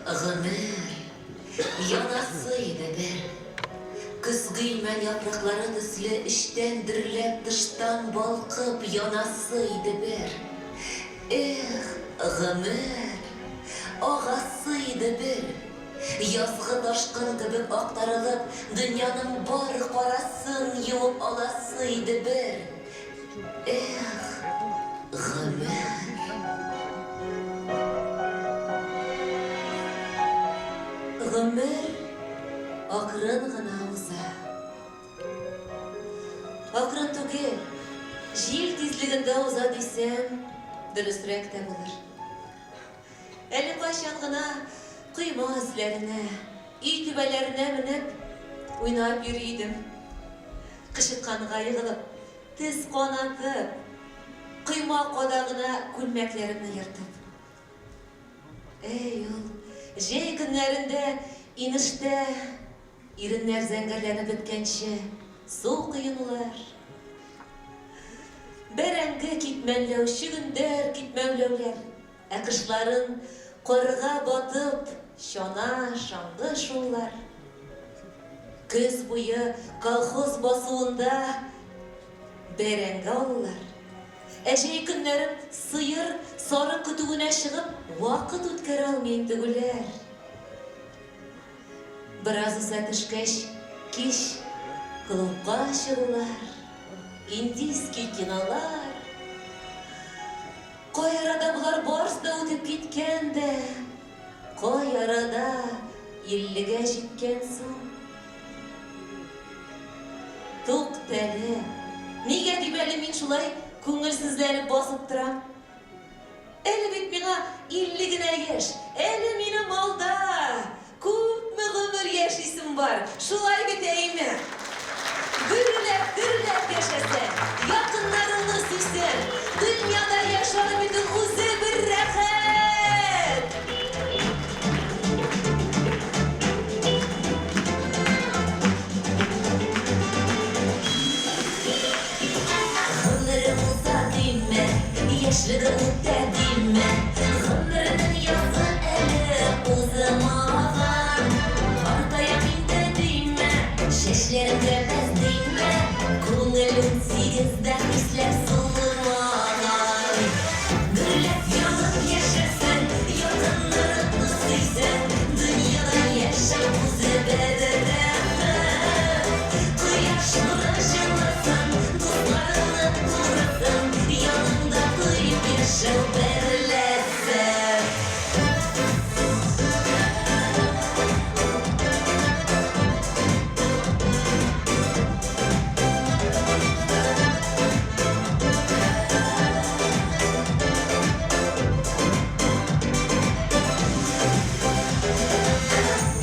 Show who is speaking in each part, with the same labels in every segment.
Speaker 1: Гомер янасы иде бер. Көзге имән яфраклары төсле эчтән дөрләп, тыштан балкып янасы иде бер. Эх, гомер, агасы иде бер. Язгы ташкын кебек актарылып, дөньяның бар карасын юып аласы иде бер. Эх, гомер! Гомер акрын гына уза. Акрын түгел, җил тизлегендә уза дисәм, дөресрәк тә булыр. Әле кайчан гына койма өсләренә, өй түбәләренә менеп, уйнап йөри идем. Кычытканга егылып, тез канатып, койма кадагына күлмәкләремне ертып. Әй ул, җәй көннәрендә инештә иреннәр зәңгәрләнеп беткәнче су коенулар. Бәрәңге китмәнләү, чөгендер китмәүләүләр. Ә кышларын карга батып, чана, чаңгы шуулар. Көз буе колхоз басуында бәрәңге алулар. Ә җәй көннәрен сыер, сарык көтүенә чыгып, вакыт үткәрә алмый интегүләр. Бераз үсә төшкәч, кич клубка чыгулар, индийский кинолар. Кай арада болар барысы да үтеп киткән дә, кай арада иллегә җиткән соң? Туктале, нигә дип әле мин шулай күңелсезләнеп басып торам? Әле бит миңа 50 генә яшь, әле минем алда күпме гомер яшисем бар, шулай бит, әйме? Гөрләп, дөрләп яшәсәң, якыннарыңны сөйсәң, дөньяда яшәү бит ул үзе бер рәхәт! Гомерем уза димә, яшьлегем үтә димә, Гомернең язы әле узмаган. Картаям инде димә, чәчләрем бәбәс димә, Күңел унсигездә хисләр суымаган. Гөрләп янып яшәсәң, якыннарыңны сөйсәң, Дөньяда яшәү үзе бер рәхәт. Кояш нуры җылысын, дусларыңны турысын, Яныңда тоеп яшәү бер ләззәт.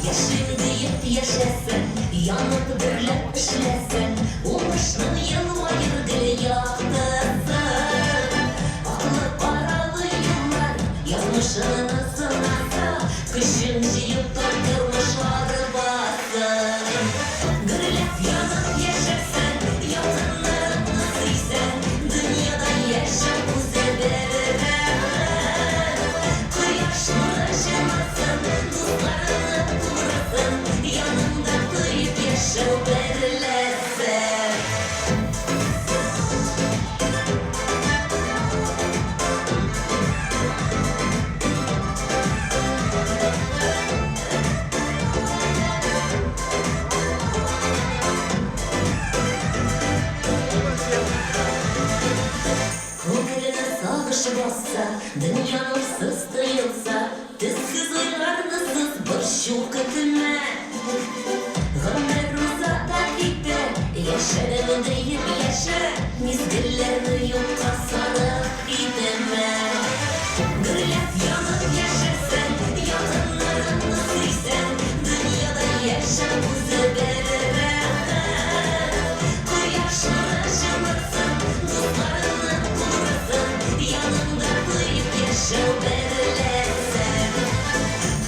Speaker 1: Яшим диеп яшәсәң, янып дөрләп эшләсәң, Уңышның елмаер гел яктысы. Аклы-каралы еллар язмышыңны сынаса, Көчең җыеп тор тормыш арбасын. Гөрләп янып яшәсәң, якыннарыңны сөйсәң, Дөньяда яшәү үзе бер рәхәт. Кояш нуры җылысын, дусларыңны турысын, Яныңда тоеп яшәү бер ләззәт. Күңелне сагыш басса, дөнья нурсыз тоелса, Төссез уйларны сыз, борчу көтмә. Гомер уза да китә, яшәдем диеп яшә, Мизгелләрне юкка сарыф итмә. Гөрләп янып яшәсәң, якыннарыңны сөйсәң, Дөньяда яшәү үзе бер рәхәт. Кояш нуры җылысын, дусларыңны турысын, Яныңда тоеп яшәү бер ләззәт.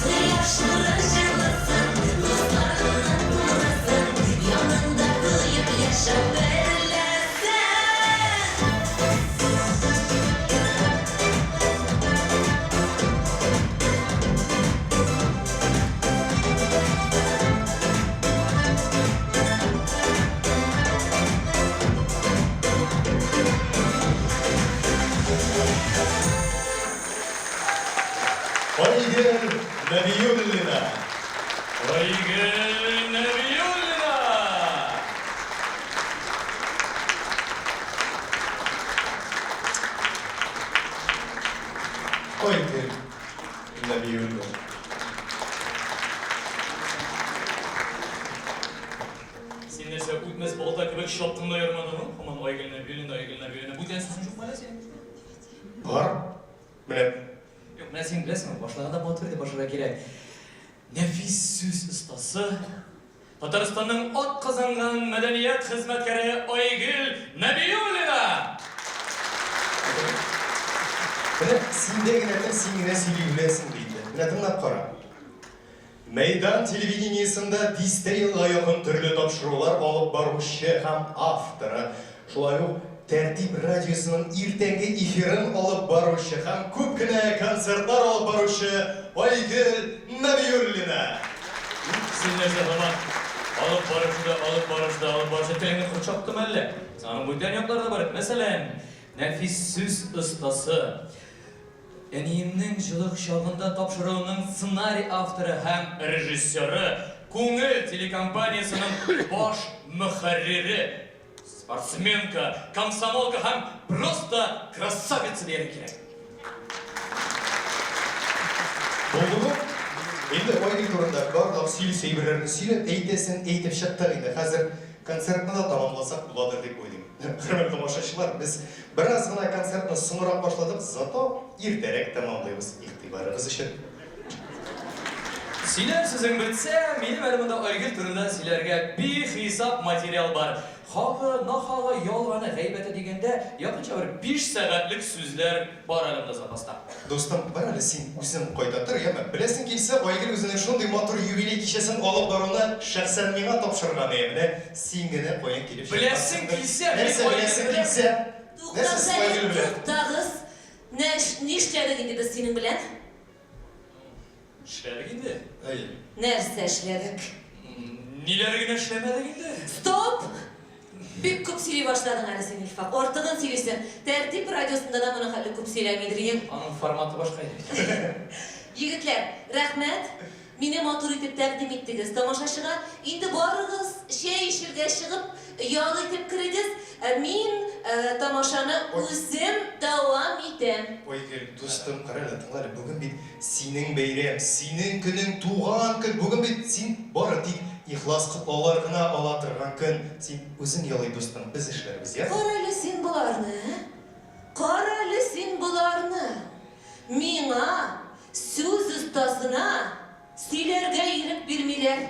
Speaker 1: Кояш нуры җылысын, дусларыңны турысын, Яныңда тоеп яшәү бер ләззәт.
Speaker 2: Айгөл Нәбиуллина.
Speaker 3: Айгөл Нәбиуллина!
Speaker 2: Айгөл Нәбиуллина.
Speaker 3: Син нәрсә, үтмәс балта кебек чаптың да ярмадыңмы? Һаман Айгөл Нәбиуллина, Айгөл Нәбиуллина. Бүтән сүзең юкмы әллә синең?
Speaker 2: Бар. Менә.
Speaker 3: Юк, менә син беләсеңме, башлаганда матур итеп башларга кирәк. Нәфис сүз остасы, Татарстанның атказанган мәдәният хезмәткәре Айгөл Нәбиуллина!
Speaker 2: Менә синдә генә тел, син генә сөйли беләсең ди инде. Менә тыңлап кара. Мәйдан телевидениесендә дистә елга якын төрле тапшырулар алып баручы һәм авторы, шулай ук Тәртип радиосының иртәнге эфирын алып баручы һәм күп кенә концертлар алып баручы Айгөл Нәбиуллина.
Speaker 3: Син нәрсә һаман алып баручы да, алып баручы да, алып баручы, телеңне корт чаптымы әллә? Аның бүтән яклары да бар бит. Мәсәлән, нәфис сүз остасы, Әниемнең җылы кочагында тапшыруының сценарий авторы һәм режиссеры, Күңел телекомпаниясенең баш мөхәррире, спортсменка, комсомолка һәм просто красавица дияргә кирәк.
Speaker 2: Булдымы? Инде Айгөл турында барлык сөйлисе әйберләрне сөйләп, әйтәсен әйтеп чыктык инде. Хәзер концертны да тәмамласак буладыр дип уйлыйм. Хөрмәтле тамашачылар, без бераз гына концертны соңрак башладык, зато иртәрәк тәмамлыйбыз. Игътибарыгыз өчен.
Speaker 3: Сөйләр сүзең бетсә, минем әле монда Айгөл турында сөйләргә бихисап материал бар. Хагы, нахагы, ялганы, гайбәте дигәндә, якынча бер биш сәгатьлек сүзләр бар әле монда запаста.
Speaker 2: Дустым, бар әле син үзең кайта тор, яме. Беләсең килсә, Айгөл үзенең шундый матур юбилей кичәсен алып баруны шәхсән миңа тапшырган, әйе, менә син генә каян килеп
Speaker 3: Беләсең
Speaker 2: чыккансыңдыр.
Speaker 3: килсә, мин
Speaker 2: Нәрсә
Speaker 3: Айгөл
Speaker 2: беләсең
Speaker 3: белән.
Speaker 2: килсә? Нәрсә
Speaker 1: Туктагыз
Speaker 2: сез
Speaker 1: әле,
Speaker 2: Айгөл белән?
Speaker 1: туктагыз! Нәш, нишләдек инде без синең белән?
Speaker 3: Эшләдек инде.
Speaker 2: Әйе.
Speaker 1: Нәрсә эшләдек?
Speaker 3: Ниләр генә эшләмәдек инде.
Speaker 1: Стоп! Бик күп сөйли башладың әле син, Илфак. Артыгын сөйлисең. Тәртип радиосында да моның хәтле күп сөйләмидер идең.
Speaker 3: Аның форматы башка иде бит.
Speaker 1: Егетләр, рәхмәт. Мине матур итеп тәкъдим иттегез тамашачыга. Инде барыгыз чәй эчергә чыгып, ял итеп керегез. Ә мин тамашаны үзем дәвам итәм.
Speaker 2: Айгөл, дустым, кара әле, тыңла әле, бүген бит синең бәйрәм, синең көнең, туган көн. Бүген бит син бары тик ихлас котлаулар гына ала торган көн. Син үзең ял ит, дустым, без эшләрбез, ярыймы?
Speaker 1: Карале син боларны, ә? Карале син боларны! Миңа, сүз остасына, сөйләргә ирек бирмиләр.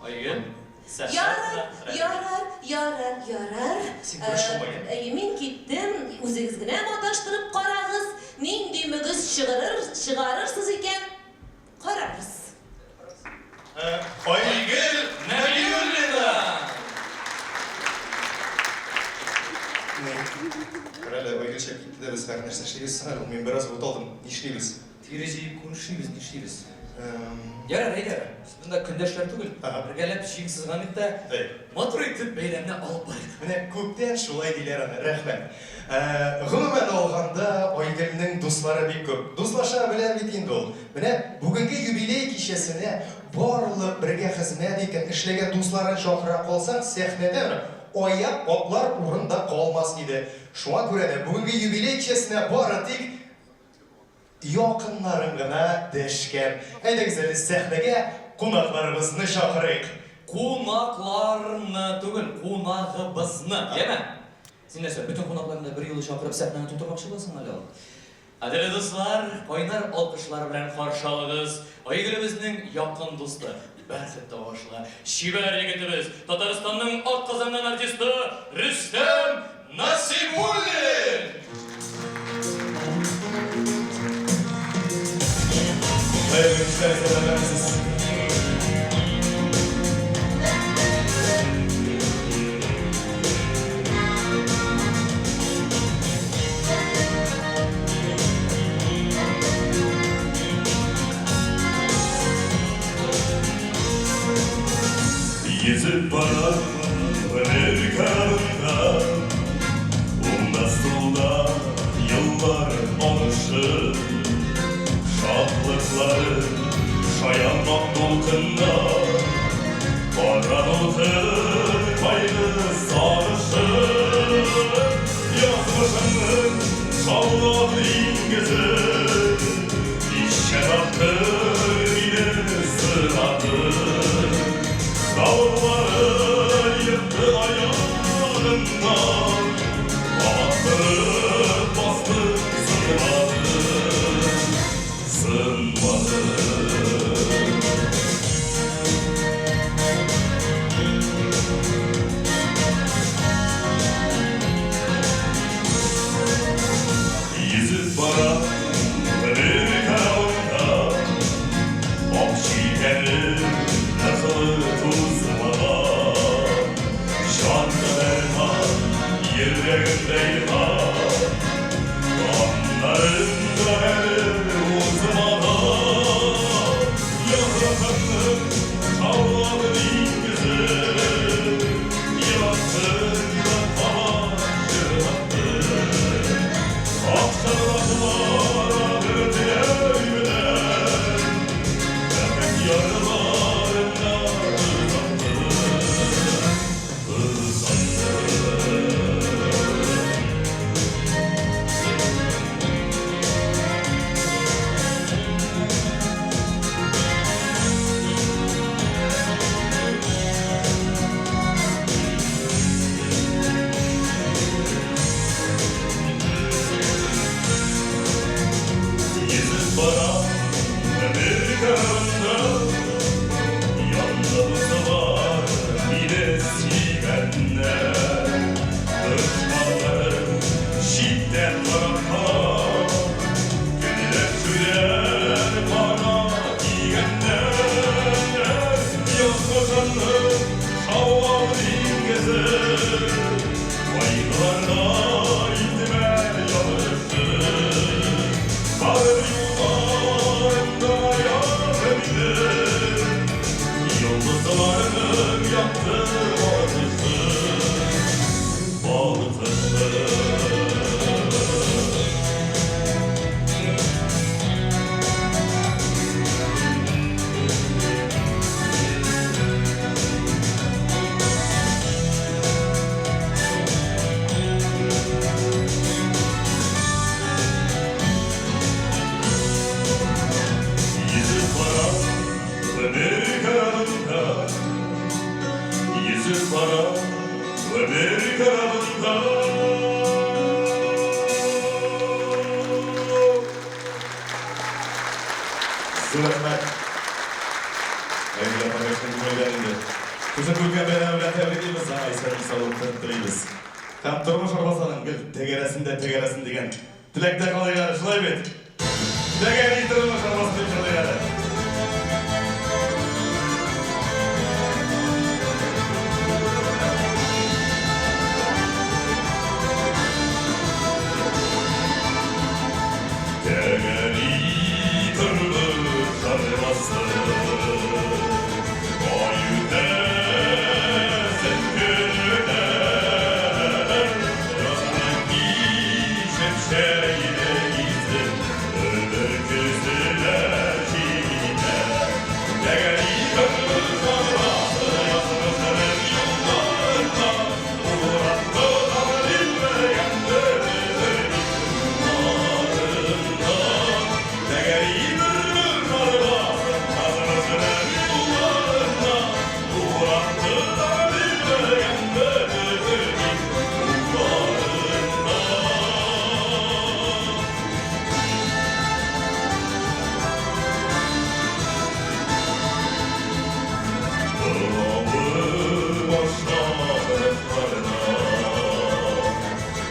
Speaker 3: Айгөл, сәхнә
Speaker 1: Ярар, ярар, ярар, ярар.
Speaker 2: Син борчылма, я.
Speaker 1: Әйе, мин киттем, үзегез генә маташтырып карагыз, нинди мөгез чыгырыр, чыгарырсыз икән, карарбыз.
Speaker 2: Айгөл
Speaker 3: Нәбиуллина!
Speaker 2: Карале, Айгөл чыгып китте дә, без хәзер нәрсә эшлибез соң әле? Мин бераз буталдым. Нишлибез?
Speaker 3: Тире җыеп күрешмибез, нишлибез? Ярар, әйдә, без монда көндәшләр түгел. Бергәләп җиң сызганыйк та, матур итеп бәйрәмне алып барыйк.
Speaker 2: Менә күптән шулай диләр аны, рәхмәт. Гомумән алганда, Айгөлнең дуслары бик күп. Дуслаша белә бит инде ул. Менә бүгенге юбилей кичәсенә барлык бергә хезмәт иткән, эшләгән дусларын чакыра калсаң, сәхнәдә бер аяк атлар урын да калмас иде. Шуңа күрә дә бүгенге юбилей кичәсенә бары тик якыннарын гына дәшкән. Әйдәгез әле сәхнәгә кунакларыбызны чакырыйк.
Speaker 3: Кунакларны түгел, кунагыбызны, яме? Син нәрсә, бөтен кунакларны да берьюлы чакырып сәхнәне тутырмакчы буласыңмы әллә ул? Кадерле дуслар, кайнар алкышлар белән каршы алыгыз Айгөлебезнең якын дусты, бәрхет тавышлы, чибәр егетебез, Татарстанның атказанган артисты Рөстәм Насыйбуллин!
Speaker 2: Хәерле кичләр, сәламәтсез.
Speaker 4: Йөзеп бара гомер корабында, Уңда-сулда еллар агышы. Сагышлары шаян ак дулкыннар. Кара дулкын кайгы сагышы, Язмышымның шаулап диңгезе. Ничә тапкыр мине сынады, Давыллары екты аягымнан, Кабат басты, сынмады, сынмады. Йөзеп бара бер караванда, Ак җилкәнле ныклы тузмаган. Җанда дәрман, йөрәгемдә илһам, Каннарымда әле узмаган. Язмышымның шаулап диңгезе, Яктым да кабат җырлаттым. Акчарлаклар теләй белән, Тәбәк ярларында озаттым, озаттым. Йөзеп бара бер караванда, Янда дуслар, мине сөйгәннәр. Дошманнарым читтән карап кала, Көнләшүдән кара кигәннәр. Язмышымның шаулап диңгезе, Кайгыларда илтмә ялгышы. Барыр юлларымда яр минем, Йолдызларның якты балкышы, балкышы. Йөзеп бара бер караванда, Йөзеп бара бер караванда.
Speaker 2: Зур рәхмәт. Әйдә, апа, күңелдән инде. Шушы күркәм бәйрәм белән тәбриклибез, аңа исәнлек саулык телибез. Һәм тормыш арбасының гел тәгәрәсен дә тәгәрәсен дигән теләктә калыйк әле, шулай бит? Тәгәри тормыш арбасы дип җырлыйк әле.
Speaker 4: Тәгәри тормыш арбасы, Ай үтәсен, көн үтә, Язны кичеп, җәйне гизеп, Өмер көзенә җитә. Тәгәри тормыш арбасы, Язмышның юлларында, Уратты билмәгән Тәгәри тормыш арбасы, Язмышның юлларында, Уратты билмәгән юлларында. Торабыз башларына,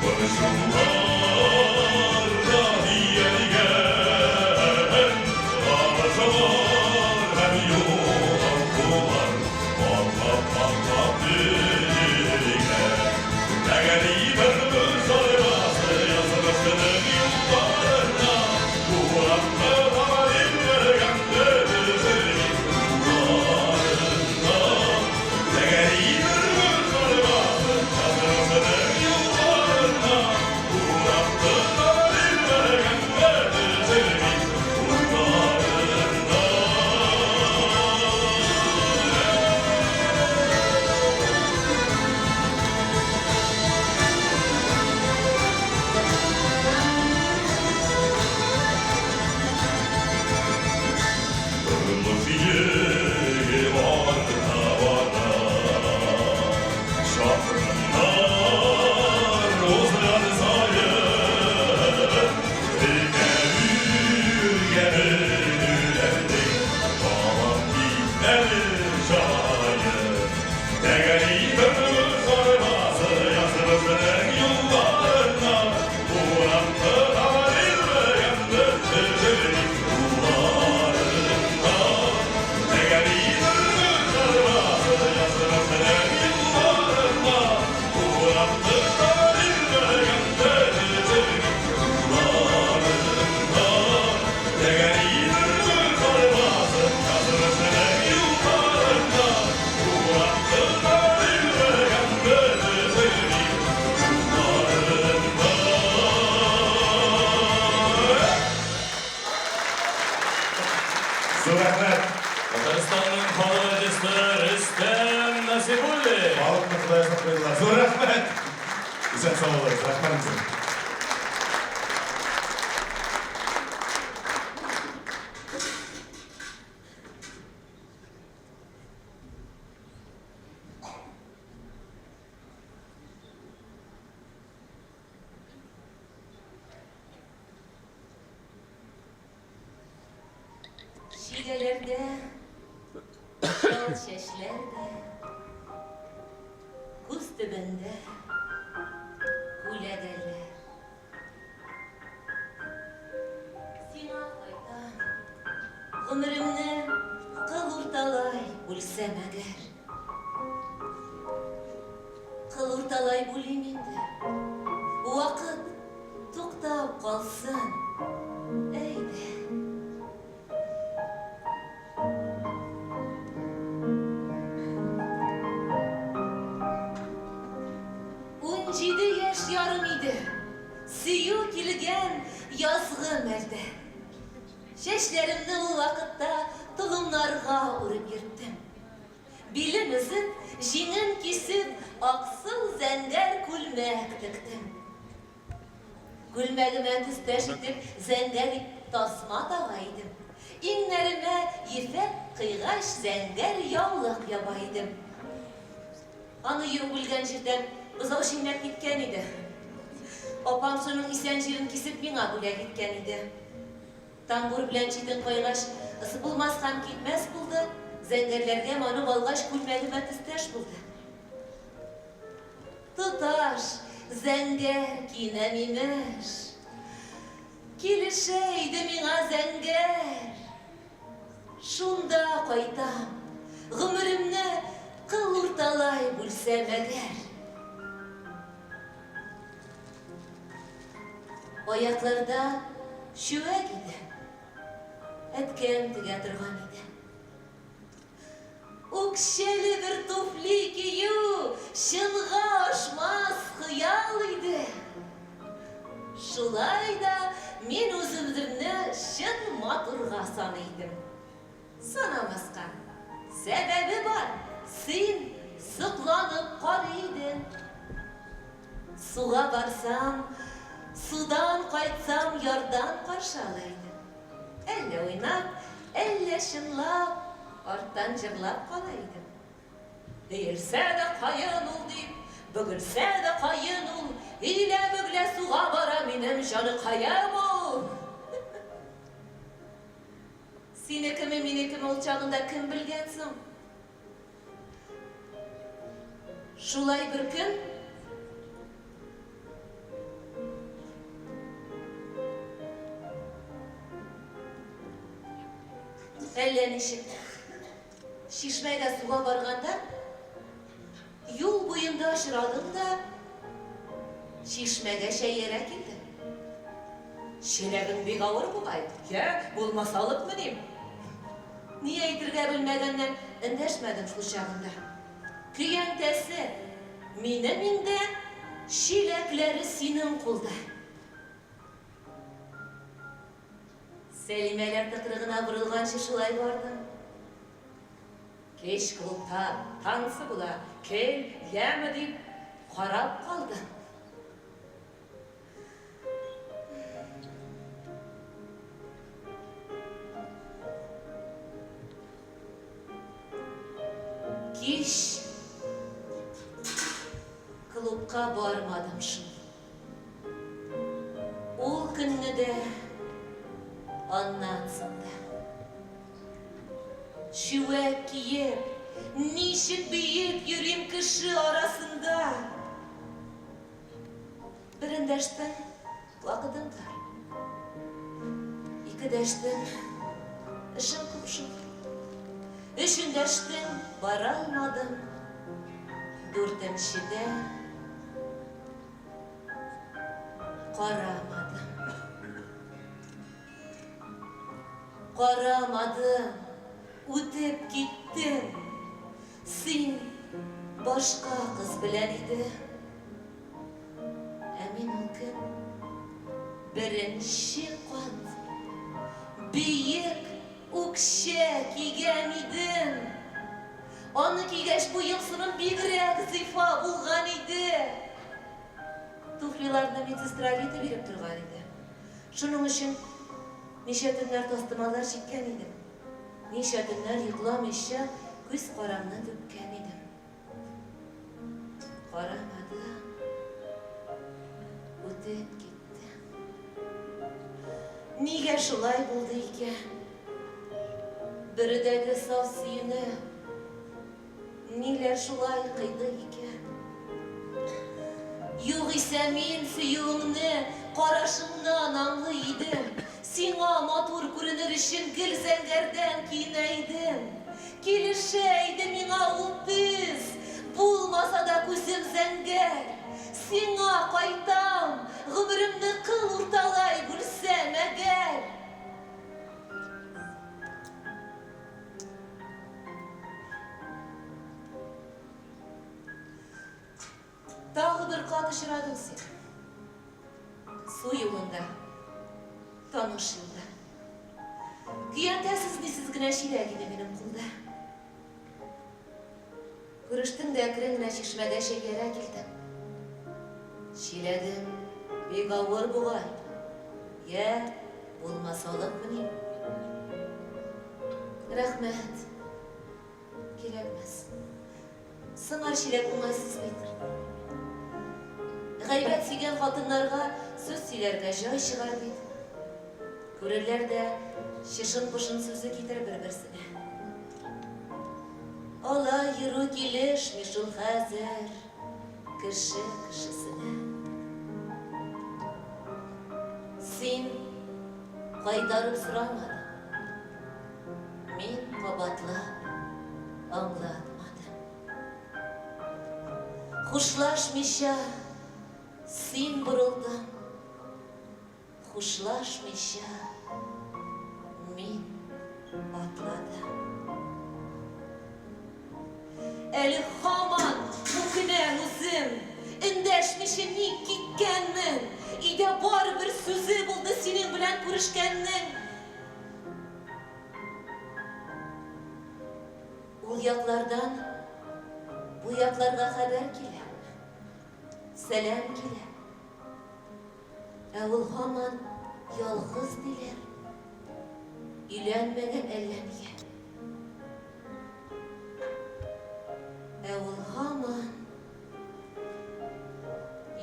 Speaker 4: Борчуларда иялгән. Сөйгәнен үләннең Балам китәле җаен. Тәгәри тормыш арбасы Язмышының юлларына. Уратты янды Төзелми кулларында. Тәгәри тормыш арбасы Язмышының юлларына. Уратты янды Төзелми кулларында. Тәгәри тормыш арбасы Язмышының юлларында. Уратты янды Төзелми кулларында.
Speaker 2: Зур рәхмәт.
Speaker 3: Татарстанның халык артисты Рөстәм Насибуллин.
Speaker 2: Халыкны Ходай ясап куйдылар. Зур рәхмәт. Исән сау булыгыз. Рәхмәт сезгә.
Speaker 1: Чигәләрдә чал чәчләр дә, күз төбендә күләгәләр. Сиңа кайтам, гомеремне кыл урталай бүлсәм әгәр. Кыл урталай бүлим инде. Вакыт туктап калсын. Әйдә. 17 яшь ярым иде. Сөю килгән язгы мәлдә. Чәчләремне ул вакытта толымнарга үреп йөрттем. Билем өзеп, җиңем кисеп, аксыл зәңгәр күлмәк тектем. Күлмәгемә төстәш итеп зәңгәр тасма тага идем. Иңнәремә ефәк кыйгач зәңгәр яулык яба идем. Аны йон бүлгән җирдән бозау чәйнәп киткән иде. Апам шуның исән җирен кисеп миңа бүләк иткән иде. Тамбур белән читен кайгач, ысыпылмас һәм китмәс булды, зәңгәрләргә манып алгач, күлмәгемә төстәш булды. Тоташ зәңгәр киенәм имеш. Килешә иде миңа зәңгәр. Шунда кайтам, гомеремне кыл урталай бүлсәм әгәр. Аякларда чүәк иде. Әткәм тегә торган иде. Үкчәле бер туфли кию чынга ашмас хыял иде. Шулай да мин үз-үземне чын матурга саный идем. Санамаска сәбәбе бар, син сокланып карый идең. Суга барсам, судан кайтсам, ярдан каршы ала идең. Әллә уйнап, әллә чынлап, арттан җырлап кала идем. Иелсә дә каен ул дип, бөгелсә дә каен ул, иелә-бөгелә суга бара минем җаныкаем ул. Синекеме, минекеме ул чагында кем белгән соң? Шулай бер көн Әллә ничек чишмәгә суга барганда юл буенда очрадым да чишмәгә чәйәрә килдем. Чиләгең бик авыр бугай, йә, булмаса алып меним. Ни әйтергә белмәгәннән эндәшмәдем шул чагында. Көянтәсе минем иңдә, чиләкләре синең кулда. Сәлимәләр тыкрыгына борылганчы шулай бардым. Кич клубта танцы була, кил, яме дип карап калдым. Кич клубка бармадым шул. Ул көнне дә, аннан. Аннан соң да. Чүәк киеп, ничек биеп йөрим кеше арасында? Бер эндәштең, вакытың тар. Ике дәштең, эшем күп шул. Өч эндәштең, бара алмадым. Дүртенчедә карамадым. Карамадым, үтеп киттем. Син башка кыз белән идең. Ә мин ул көн беренче кат биек үкчә кигән идем. Аны кигәч, буем-сыным бигрәк зифа булган иде. Туфлиларны медсестра Рита биреп торган иде. Шуның өчен ничә төннәр тастымаллар чиккән идем. Ничә төннәр йокламыйча күз карамны түккән идем. Карамады, үтеп китте. Нигә шулай булды икән? Бөредәге саф сөюне ниләр шулай кыйды икән? Югыйсә мин сөюеңне карашыңнан аңлый идем. Сиңа матур күренер өчен гел зәңгәрдән киенә идем. Килешә иде миңа ул төс, булмаса да күзем зәңгәр. Сиңа кайтам, гомеремне кыл урталай бүлсәм әгәр. Тагы бер кат очрадың син. Су юлында, таныш юлда. Көянтәсез-нисез генә чиләк иде минем кулда. Күрештең дә әкрен генә чишмәгә чәйгәрә килдең. Чиләгең бик авыр бугай. Йә, булмаса алып меним. Рәхмәт. Кирәкмәс. Сыңар чиләк уңайсыз бит. Гайбәт сөйгән хатыннарга сүз сөйләргә җай чыгар бит. Күрерләр дә чышын-пышын сүзе китер бер-берсенә. Алай йөрү килешми шул хәзер кеше кешесенә. Син кайтарып сорамадың. Мин кабатлап аңлатмадым. Хушлашмыйча син борылдың, Хушлашмыйча мин атладым. Әле һаман үкенәм үзем, Эндәшмичә ник киткәнмен? Өйдә барыбер сүзе булды синең белән күрешкәннең. Ул яклардан бу якларга хәбәр килә, сәлам килә. Ә ул һаман ялгыз диләр. Өйләнмәгән әллә нигә. Ә ул һаман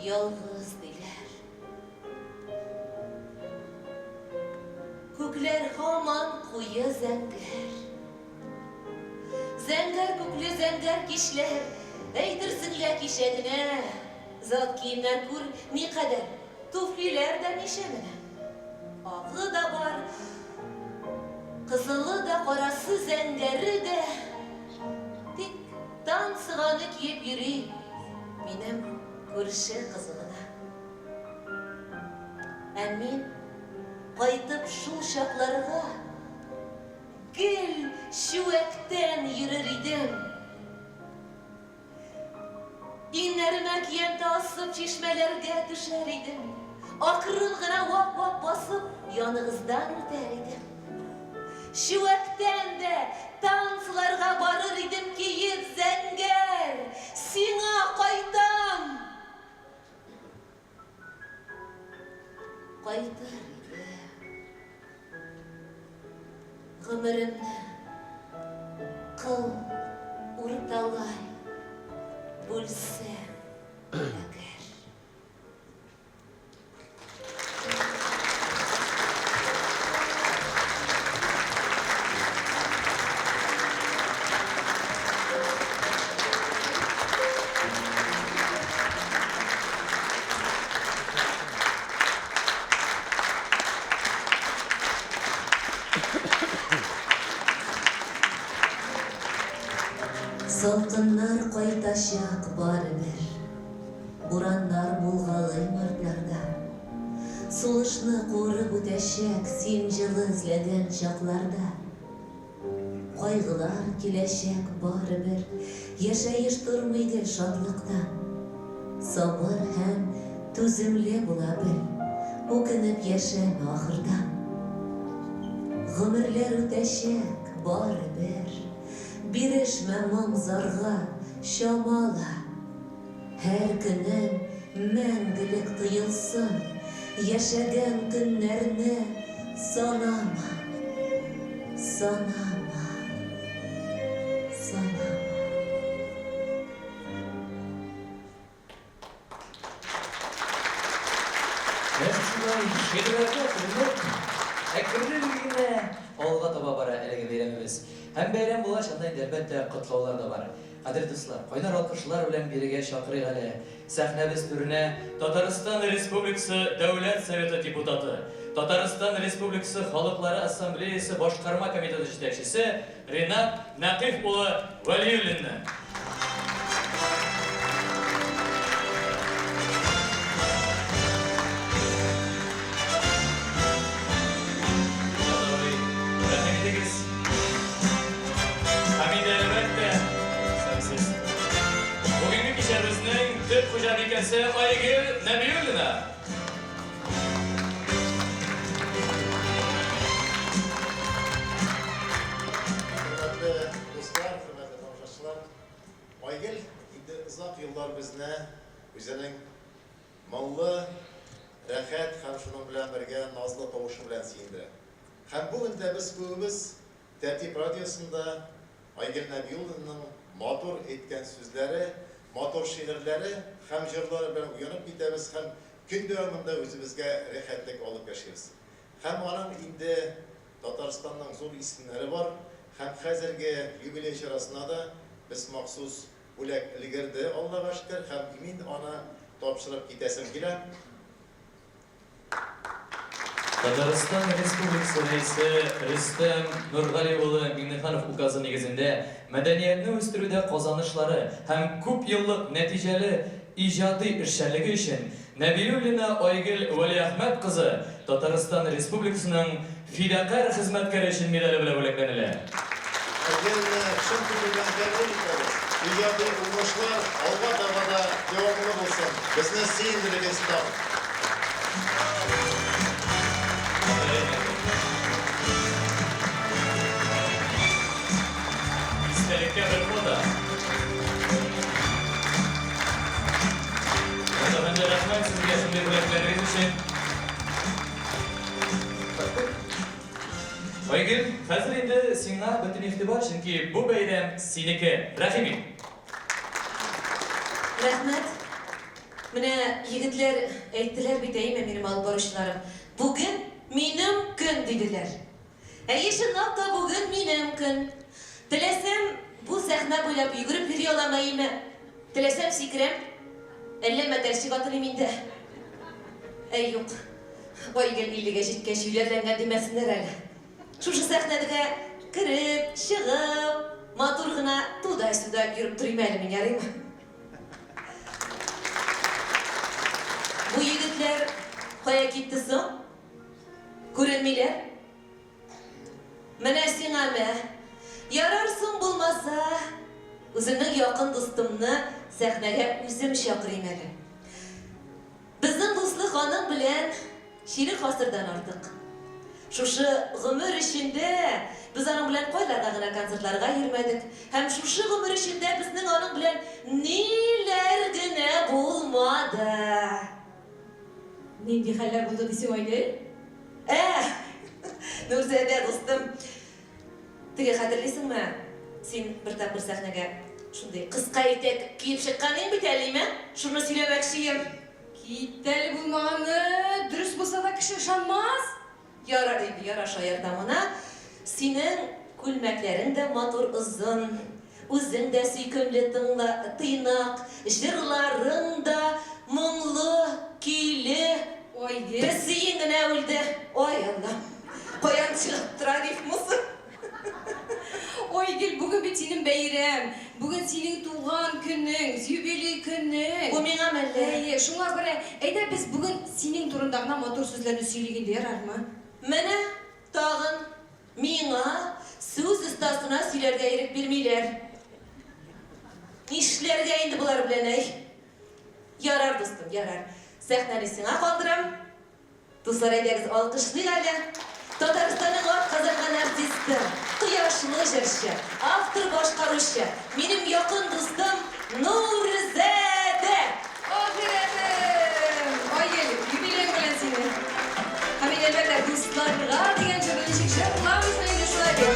Speaker 1: ялгыз диләр. Күкләр һаман куе зәңгәр. Зәңгәр күкле зәңгәр кичләр, Әйтерсең лә кичә генә. Зат киемнәр күр никадәр, Туфлиләр дә ничә менә. Агы да бар, кызылы да, карасы, зәңгәре дә. Тик танцыганы киеп йөри минем күрше кызы гына. Ә мин кайтып шул чакларга гел чүәктән йөрер идем. Иңнәремә киянтә асып чишмәләргә төшәр идем. Акрын гына вак-вак басып яныгыздан үтәр идем. Чүәктән дә танцыларга барыр идем киеп зәңгәр, сиңа кайтам! Кайтыр идем. Гомеремне кыл урталай бүлсәм әгәр. Салкыннар кайтачак барыбер. Бураннар булгалый мартларда. Сулышны куырып үтәчәк син җылы эзләгән чакларда. Кайгылар киләчәк барыбер, Яшәеш тормый гел шатлыктан. Сабыр һәм түземле була бел, Үкенеп яшәмә ахырдан. Гомерләр үтәчәк барыбер, Бирешмә моң-зарга, чамала. Һәр көнең мәңгелек тоелсын, Яшәгән көннәрне санама, санама, санама.
Speaker 3: Менә шушылай шигырьләргә төренеп, әкрен генә алга таба бара әлеге бәйрәмебез. Һәм бәйрәм булгач, анда инде, әлбәттә, котлаулар да бар. Кадерле дуслар, кайнар алкышлар белән бирегә чакырыйк әле сәхнәбез түренә Татарстан Республикасы Дәүләт Советы депутаты, Татарстан Республикасы Халыклары Ассамблеясе Башкарма комитеты җитәкчесе Ринат Нәкыйф улы Вәлиуллинны. Ринат абый, рәхим итегез. Һәм инде, әлбәттә, исәнмесез. Бүгенге кичәбезнең төп хуҗабикәсе Айгөл Нәбиуллина.
Speaker 5: Хөрмәтле дуслар, хөрмәтле тамашачылар, Айгөл инде озак еллар безне үзенең моңлы, рәхәт һәм шуның белән бергә назлы тавышы белән сөендерә. Һәм бүген дә без күбебез Тәртип радиосында Айгөл Нәбиуллинаның матур әйткән сүзләре, матур шигырьләре һәм җырлары белән уянып китәбез һәм көн дәвамында үзебезгә рәхәтлек алып яшибез. Һәм аның инде Татарстанның зур исемнәре бар һәм хәзерге юбилей чарасына да без махсус бүләк өлгерде, Аллага шөкер, һәм мин аны тапшырып китәсем килә.
Speaker 3: Татарстан Республикасы Рәисе Рөстәм Нургали улы Миңнеханов указы нигезендә мәдәниятне үстерүдә казанышлары һәм күпьеллык нәтиҗәле иҗади эшчәнлеге өчен Нәбиуллина Айгөл Вәлиәхмәт кызы Татарстан Республикасының Фидакарь хезмәткәре өчен медале белән бүләкләнелә.
Speaker 5: Айгөлне чын күңелдән тәбрик итәбез. Иҗади уңышлар алга таба да дәвамлы булсын. Безне сөендерегез тагын.
Speaker 3: Истәлеккә бер фото. Рәхмәт, әфәнде, рәхмәт сезгә шундый бүләкләрегез өчен. Айгөл, хәзер инде сиңа бөтен игътибар, чөнки бу бәйрәм синеке. Рәхим ит.
Speaker 1: Рәхмәт. Менә егетләр әйттеләр бит, әйме, минем алып баручыларым. Бүген минем көн, диделәр. Әйе, чынлап та бүген минем көн. Теләсәм, бу сәхнә буйлап йөгереп йөри алам, әйеме? Теләсәм, сикерәм. Әллә мәтәлчек атылыйм инде. Әй, юк. Айгөл иллегә җиткәч юләрләнгән димәсеннәр әле. Шушы сәхнәдгә кереп, чыгып, матур гына туда-сюда йөреп торыйм әле мин, ярыймы? Бу егетләр кая китте соң? Күренмиләр. Менә сиңа мә. Ярар соң булмаса, үземнең якын дустымны сәхнәгә үзем чакырыйм әле. Безнең дуслык аның белән чирек гасырдан артык. Шушы гомер эчендә без аның белән кайларда гына концертларга йөрмәдек һәм шушы гомер эчендә безнең аның белән ниләр генә булмады.
Speaker 6: Нинди хәлләр булды дисең, Айгөл?
Speaker 1: Ә, Нурзадә дустым, теге хәтерлисеңме, син бер тапкыр сәхнәгә шундый кыска итәк киеп чыккан идең бит әле, име? Шуны сөйләмәкчеем.
Speaker 6: Кит әле булмаганны, дөрес булса да кеше ышанмас.
Speaker 1: Ярар инде, ярар, шаяртам гына. Синең күлмәкләрең дә матур озын, үзең дә сөйкемле тыңла, тыйнак, җырларың да моңлы, көйле.
Speaker 6: Ай,
Speaker 1: Песиең генә үлде. Ай, Аллам, каян чыгып тора рифмасы?
Speaker 6: Бүген бәйрәм, бүген синең туган көнең, юбилей көнең.
Speaker 1: Бу миңа мәллә?
Speaker 6: Әйе, шуңа күрә, әйдә без бүген синең турында гына матур сүзләрне сөйлик инде, ярармы?
Speaker 1: Менә тагын миңа сүз остасына сөйләргә ирек бирмиләр. Нишләргә инде болар белән, әй? Ярар, дустым, ярар. Сәхнәне сиңа калдырам. Дуслар, әйдәгез, алкышлыйк әле. Татарстанның атказанган артисты, кояшлы җырчы, автор-башкаручы, минем якын дустым Нурзадә!
Speaker 6: Ахирәтем! Айгөл, юбилеең белән сине! Һәм инде, әлбәттә, Дусларга дигән җырны ничек җырламыйсың инде шулай бит?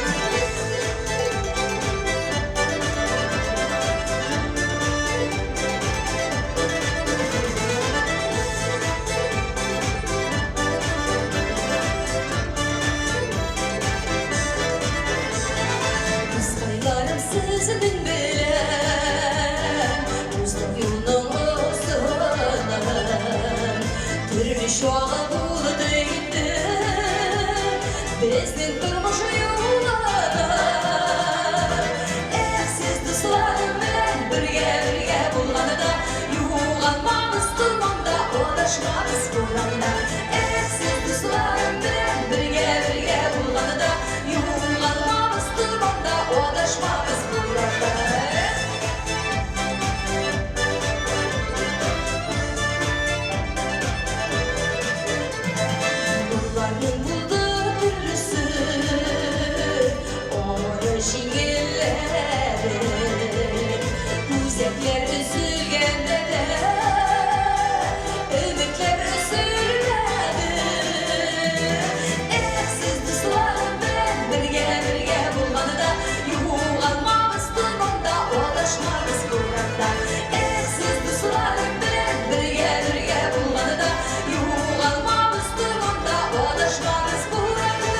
Speaker 6: Дускайларым сезнең белән Уздык юлның озынын Төрле чагы булды инде Безнең тормыш юлының Эх, сез дусларым белән бергә-бергә булганда Югалмабыз томанда, адашмабыз буранда. Эх, сез дусларым белән бергә-бергә булганда Югалмабыз томанда, адашмабыз буранда. Эх! Юлларның булды төрлесе, авыры җиңелләре. Үзәкләр өзелгәндә дә, өметләр өзелмәде. Эх, сез дусларым белән бергә-бергә булганда, югалмабыз томанда, адашмабыз буранда. Эх, сез дусларым белән бергә-бергә булганда, югалмабыз томанда, адашмабыз буранда.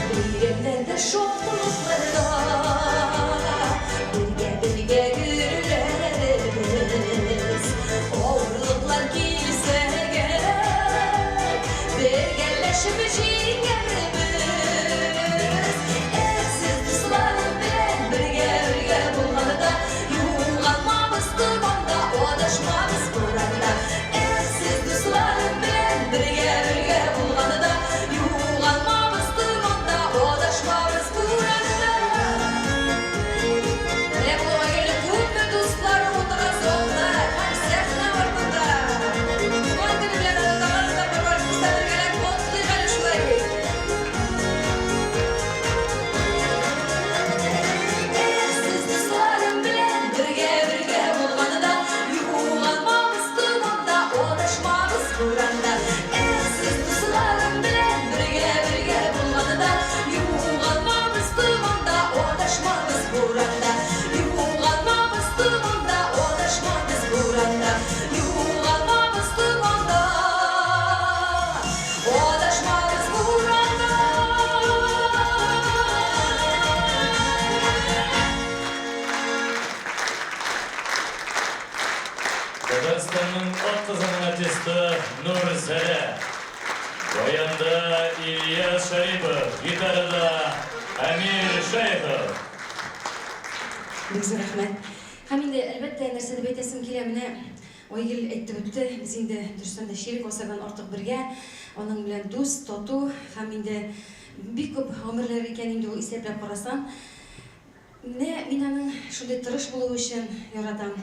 Speaker 6: Бәйрәмнәрдә, шатлыкларда бергә-бергә көләрбез. Авырлыклар килсә бергәләшеп җиңәрбез. Эх, сез дусларым белән бергә-бергә булганда, югалмабыз томанда, адашмабыз буранда. Эх, сез дусларым белән бергә-бергә булганда, югалмабыз томанда, адашмабыз буранда. Менә бу Айгөлнең күпме дуслары утыра залда һәм сәхнә артында. Туган көне белән аны тагын бер тапкыр барыбыз да бергәләп котлыйк әле шулай бит. Эх, сез дусларым белән бергә-бергә булганда, югалмабыз томанда, адашмабыз буранда. Эх, сез дусларым белән бергә-бергә булганда, югалмабыз томанда, адашмабыз буранда. Югалмабыз томанда, адашмабыз буранда. Югалмабыз томанда, адашмабыз буранда.
Speaker 4: Татарстанның атказанган артисты Нурзадә. Баянда Ильяс Шарипов, гитарада Әмир Шәехов.
Speaker 6: Бик зур рәхмәт. Һәм инде, әлбәттә, нәрсә дип әйтәсем килә, менә Айгөл әйтеп үтте, без инде дөрестән дә чирек гасырдан артык бергә, аның белән дус, тату һәм инде бик күп гомерләр икән инде ул исәпләп карасаң. Менә мин аның шундый тырыш булуы өчен яратам.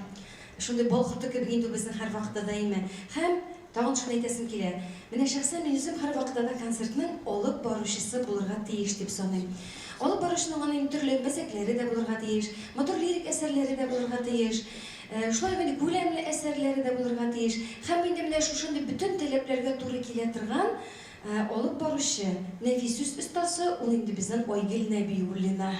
Speaker 6: Шундый бал корты кебек инде ул безнең һәрвакытта даими. Һәм тагын шуны әйтәсем килә. Менә шәхсән мин үзем һәрвакытта да концертның алып баручысы булырга тиеш дип саныйм. Алып баручының аның төрле мәзәкләре дә булырга тиеш, матур лирик әсәрләре дә булырга тиеш, шулай ук инде күләмле әсәрләре дә булырга тиеш. Һәм инде менә шушындый бөтен таләпләргә туры килә торган алып баручы, нәфис сүз остасы ул инде безнең Айгөл Нәбиуллина.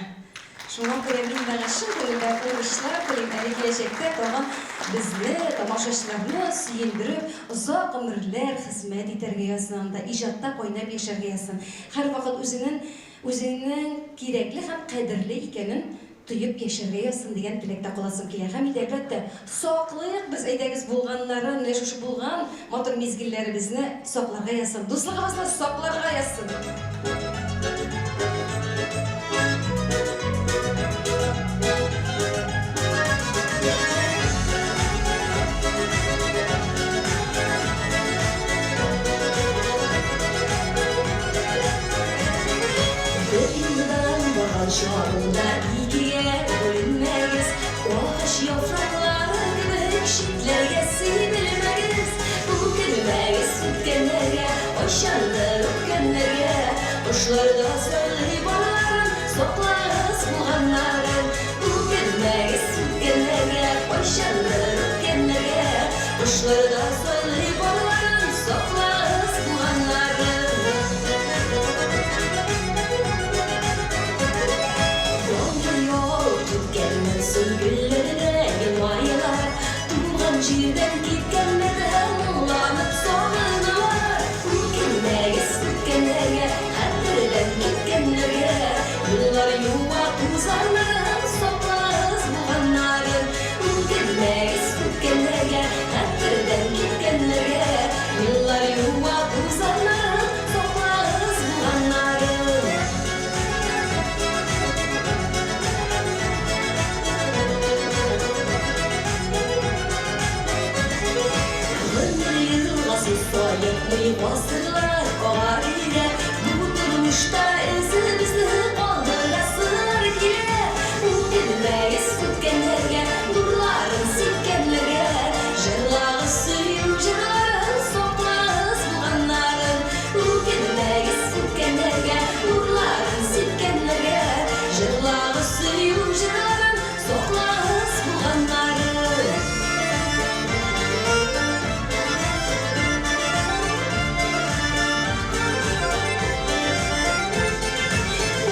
Speaker 6: Шуңа күрә мин аңа чын күңелдән уңышлар телим, әле киләчәктә тагын безне, тамашачыларны сөендереп, озак гомерләр хезмәт итәргә язсын анда, иҗатта кайнап яшәргә язсын. Һәрвакыт үзенең үзенең кирәкле һәм кадерле икәнен. тоеп яшәргә язсын дигән теләктә каласым килә. Һәм инде, әлбәттә, саклыйк без, әйдәгез, булганнарын, менә шушы булган матур мизгелләребезне сакларга язсын, дуслыгыбызны сакларга язсын!
Speaker 1: Бер юлдан барган чагында икегә бүленмәгез, Агач яфраклары кебек читләргә сибелмәгез. Үкенмәгез үткәннәргә, кайчандыр үпкәннәргә. Кошлар да сайлый балаларын, саклагыз булганнарын. Үкенмәгез үткәннәргә, кайчандыр үпкәннәргә. Кошлар да сайлый балаларын, саклагыз булганнарын. Яңгыр явып киткәннән соң гөлләр дә елмаялар. Туган җирдән киткәннәр дә моңланып сагыналар. Үкенмәгез үткәннәргә, хәтердән киткәннәргә. Юллар юа тузаннарын, саклагыз булганнарын. Үкенмәгез үткәннәргә, хәтердән киткәннәргә. Еллар юа тузаннарын, саклагыз булганнарын. Гомер елгасы саекмый, гасырлар ага бирә. Бу тормышта эзебезне калдырасылар килә. Үкенмәгез үткәннәргә, нурларын сипкәннәргә. Җырлагыз сөю җырларын, саклагыз булганнарын. Үкенмәгез үткәннәргә, нурларын сипкәннәргә. Җырлагыз сөю җырларын, саклагыз булганнарын.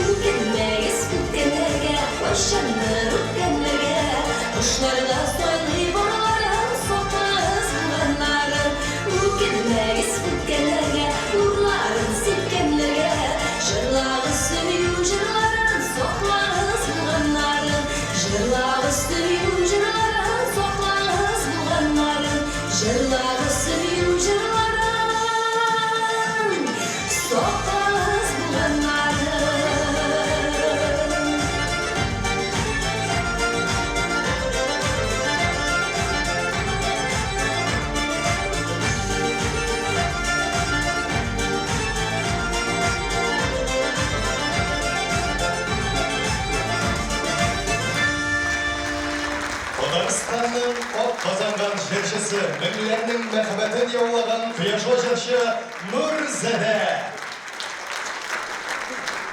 Speaker 1: Үкенмәгез үткәннәргә, кайчандыр үпкәннәргә. Кошлар да сайлый балаларын, саклагыз булганнарын. Үкенмәгез үткәннәргә, нурларын сипкәннәргә. Җырлагыз сөю җырларын, саклагыз булганнарын. Җырлагыз сөю җырларын, саклагыз булганнарын. Җырлагыз сөю җырларын, саклагыз булганнарын.
Speaker 2: Татарстанның ат казанган җырчысы, меңләрнең мәхәббәтен яулаган кояшлы җырчы Нурзадә!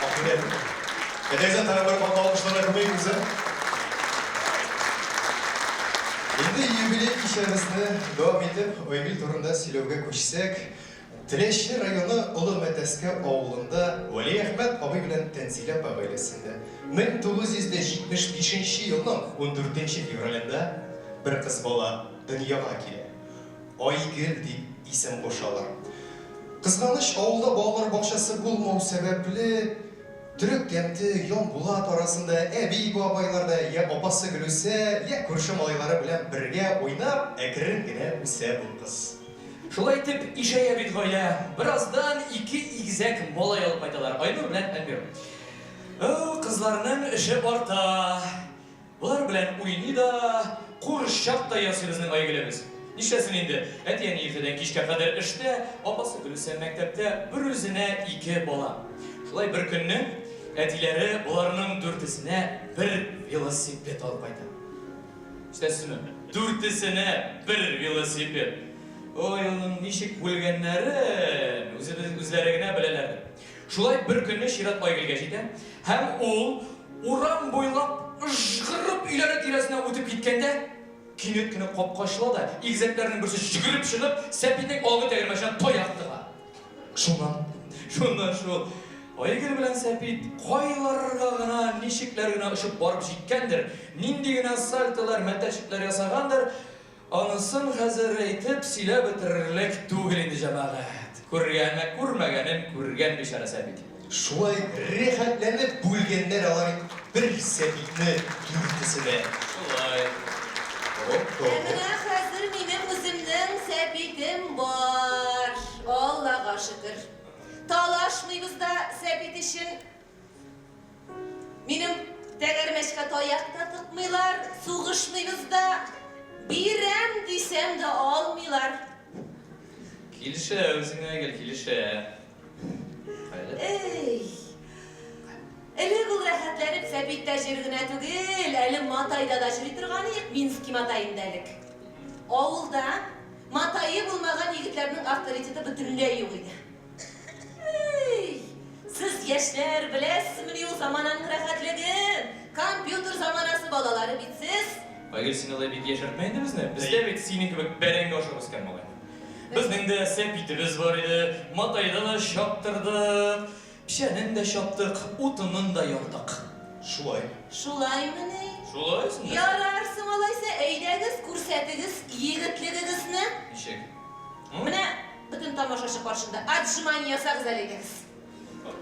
Speaker 2: Ахирәт. Әйдәгез, тагын бер кат алкышларга күмик үзе. Инде юбилей кичәбезне дәвам итеп, Айгөл турында сөйләүгә күчсәк, Теләче районы Олы Мәтәскә авылында Вәлиәхмәт абый белән Тәнзилә апа гаиләсендә 1975 елның 14 февралендә бер кыз бала дөньяга килә. Айгөл дип исем кушалар. Кызганыч, авылда балалар бакчасы булмау сәбәпле, Төрек Тәмте, Ямбулат арасында әби-бабайларда йә апасы Гөлүсә, йә күрше малайлары белән бергә уйнап, әкрен генә үсә бу кыз.
Speaker 3: Шулай итеп, ишәя бит гаилә. Бераздан ике игезәк малай алып кайталар, Айнур белән Әлмир. О, кызларның эше арта. Болар белән уйный да, курчак та ясый безнең Айгөлебез. Нишләсен инде, әти-әни иртәдән кичкә кадәр эштә, апасы Гөлүсә мәктәптә, берүзенә ике бала. Шулай бер көнне әтиләре боларның дүртесенә бер велосипед алып кайта. Ишетәсезме? Дүртесенә бер велосипед! Ой, аның ничек бүлгәннәрен үзебез үзләре генә беләләрдер. Шулай бер көнне чират Айгөлгә җитә һәм ул урам буйлап ыжгырып өйләре тирәсенә үтеп киткәндә, кинәт кенә капка ачыла да, игезәкләрнең берсе йөгереп чыгып, Сәпитнең алгы тәгәрмәченә таяк тыга. Шуннан? Шуннан шул. Айгөл белән Сәпит кайларга гына, ничекләр генә очып барып җиткәндер, нинди генә сальтолар, мәтәлчекләр ясагандыр, анысын хәзер әйтеп, сөйләп бетерерлек түгел инде, җәмәгать. Күргәне, күрмәгәнен күргән бичара Сәпит.
Speaker 2: Шулай рәхәтләнеп бүлгәннәр алар. Бер сәпитне дүртесенә.
Speaker 3: Шулай.
Speaker 1: Ә менә хәзер минем үземнең сәпитем бар. Аллага шөкер. Талашмыйбыз да сәпит өчен. Минем тәгәрмәчкә таяк та тыкмыйлар, сугышмыйбыз да. Бирәм дисәм дә алмыйлар.
Speaker 3: Килешә үзеңә гел, килешә.
Speaker 1: Эй! Элек ул рәхәтләнеп Сәпиттә җыр генә түгел, әле Матайда да җыри торган идек, Минский Матаенда элек. Авылда Матае булмаган егетләрнең авторитеты бөтенләй юк иде. Эй! Сез яшьләр беләсезмени ул замананың рәхәтлеген? Компьютер заманасы балалары бит сез.
Speaker 3: Айгөл, син алай бик яшәртмә инде безне. Без дә бит синең кебек бәрәңге ашап үскән малай. Безнең дә сәпитебез бар иде, матайда да чаптырдык, печәнен дә чаптык, утынын да ярдык.
Speaker 2: Шулай.
Speaker 1: Шулаймыни?
Speaker 3: Шулай соң нәрсә?
Speaker 1: Ярар соң алайса, әйдәгез, күрсәтегез егетлегегезне.
Speaker 3: Ничек?
Speaker 1: Менә бөтен тамашачы каршында отжимание ясагыз әле әйдәгез.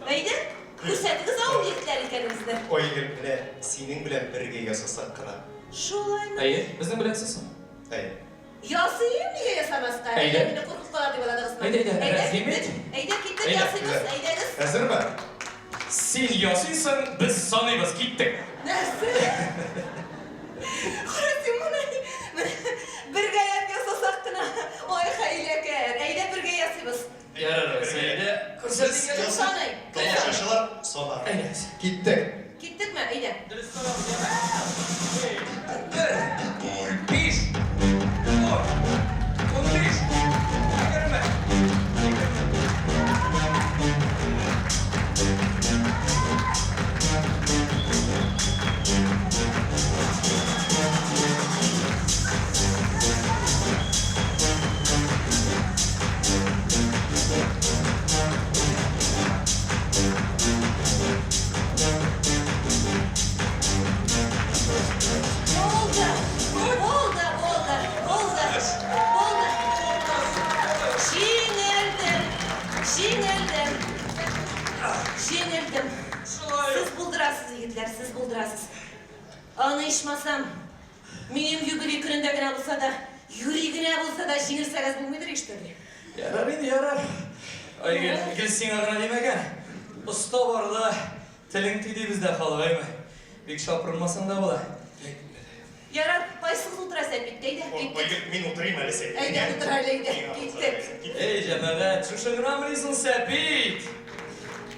Speaker 1: Әйдә, күрсәтегез авыл егетләре икәнегезне.
Speaker 2: Айгөл, менә синең белән бергә ясасак кына.
Speaker 1: Шулаймы?
Speaker 3: Әйе, безнең белән сез соң.
Speaker 2: Әйе.
Speaker 1: Ясыйм, нигә ясамаска?
Speaker 3: Әйдә.
Speaker 1: Әллә мине куркып кала дип уйладыгызмы?
Speaker 3: Әйдә, әйдә,
Speaker 1: Әйдә,
Speaker 3: рәхим ит.
Speaker 1: киттек. Әйдә, киттек,
Speaker 3: Әйдә.
Speaker 1: ясыйбыз, әйдәгез.
Speaker 2: Әзерме?
Speaker 3: Син ясыйсың, без саныйбыз, киттек.
Speaker 1: Нәрсә? Кара син моны. Менә бергәләп ясасак кына. Ой, хәйләкәр. Әйдә, бергә ясыйбыз.
Speaker 3: Ярар, алайса, әйдә. Күрсәтик әле.
Speaker 1: Кем саный?
Speaker 2: Тамашачылар санар.
Speaker 3: Әйдә.
Speaker 2: Киттек.
Speaker 1: Киттекме? Әйдә.
Speaker 3: Дөрес санагыз, яме? Бер, биш, ун, 15, 20,
Speaker 1: Булды! Булды, булды, булды, булды. Җиңелдем, җиңелдем, җиңелдем. Сез булдырасыз, егетләр, сез булдырасыз. Аны ичмасам, Минем юбилей көнендә генә булса да, юри генә булса да җиңелсәгез булмыйдыр ич төрле.
Speaker 3: Ярар инде, ярар. Айгөл, гел сиңа гына димәгән. Оста барда телең тый ди бездә халык, әйме? Бик шапырынмасаң да була.
Speaker 1: Ярар, кайсыгыз утыра Сәпиттә, әйдә, киттек.
Speaker 2: Айгөл, мин утырыйм әле Сәпиттә.
Speaker 1: Әйдә, утыр әле, әйдә, киттек.
Speaker 3: Эй, җәмәгать, шушы гынамыни соң Сәпит?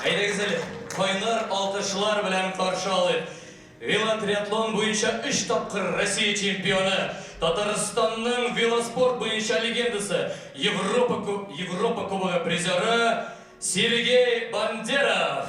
Speaker 3: Әйдәгез әле, кайнар алкышлар белән каршы алыйк. Велотриатлон буенча өч тапкыр Россия чемпионы, Татарстанның велоспорт буенча легендасы, Европа Европа Кубогы призеры Сергей Бандеров!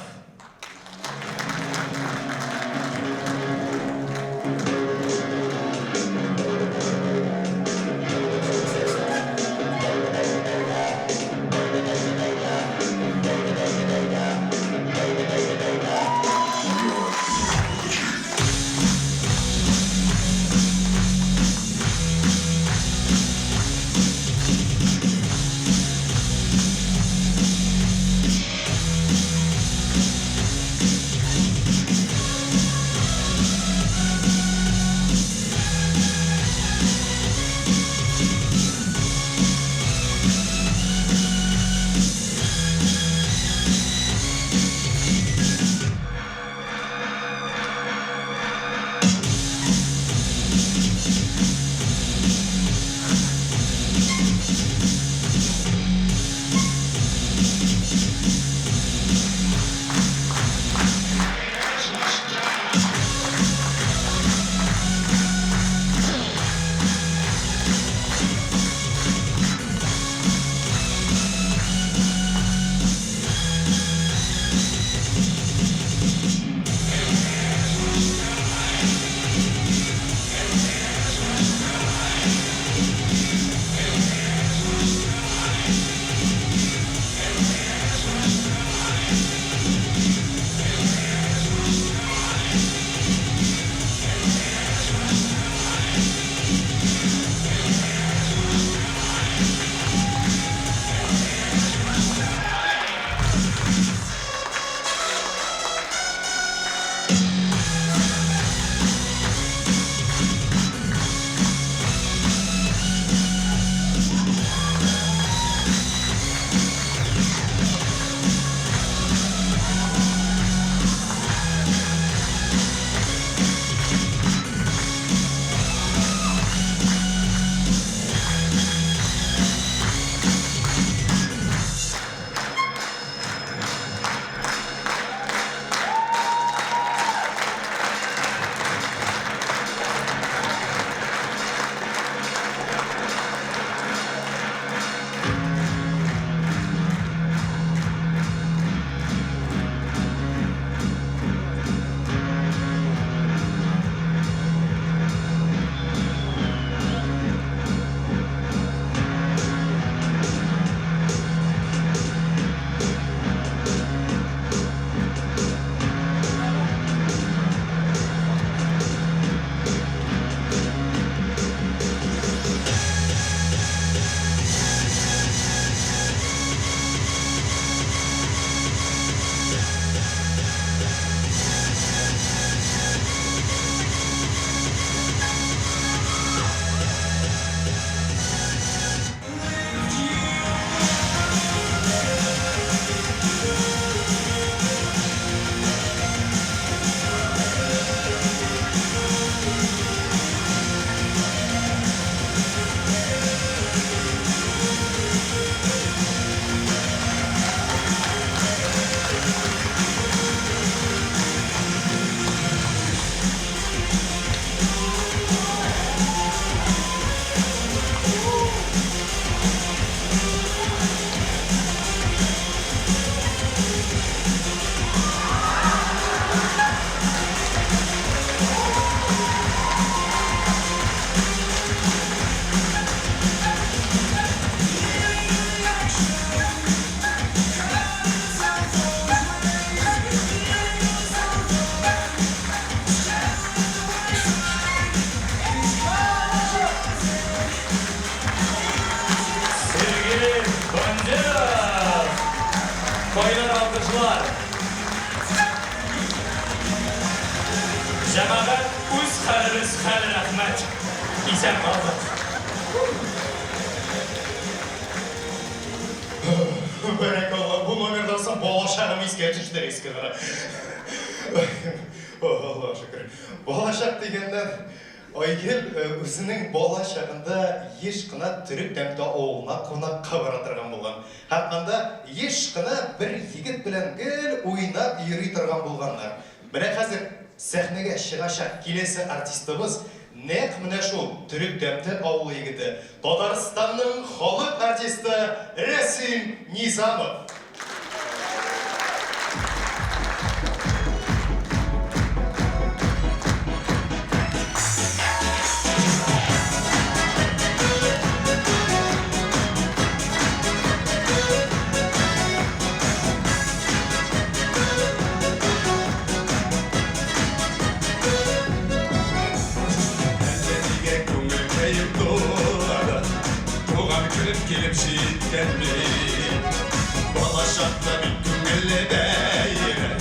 Speaker 4: хәл, рәхмәт. Исән калдык.
Speaker 2: Бәрәкалла, бу номердан соң балачагым искә төште резко гына. О, Аллага шөкер. Балачак дигәннән, Айгөл үзенең бала чагында еш кына Төрек Тәмте авылына кунакка бара торган булган. Һәм анда еш кына бер егет белән гел уйнап йөри торган булганнар. Менә хәзер сәхнәгә чыгачак киләсе артистыбыз нәкъ менә шул Төрек Тәмте авылы егете, Татарстанның халык артисты Рәсим Низамов.
Speaker 7: Әллә нигә күңелкәем тула да, Туган көнем килеп җиткән бит. Бала чакта бик күңелле бәйрәм,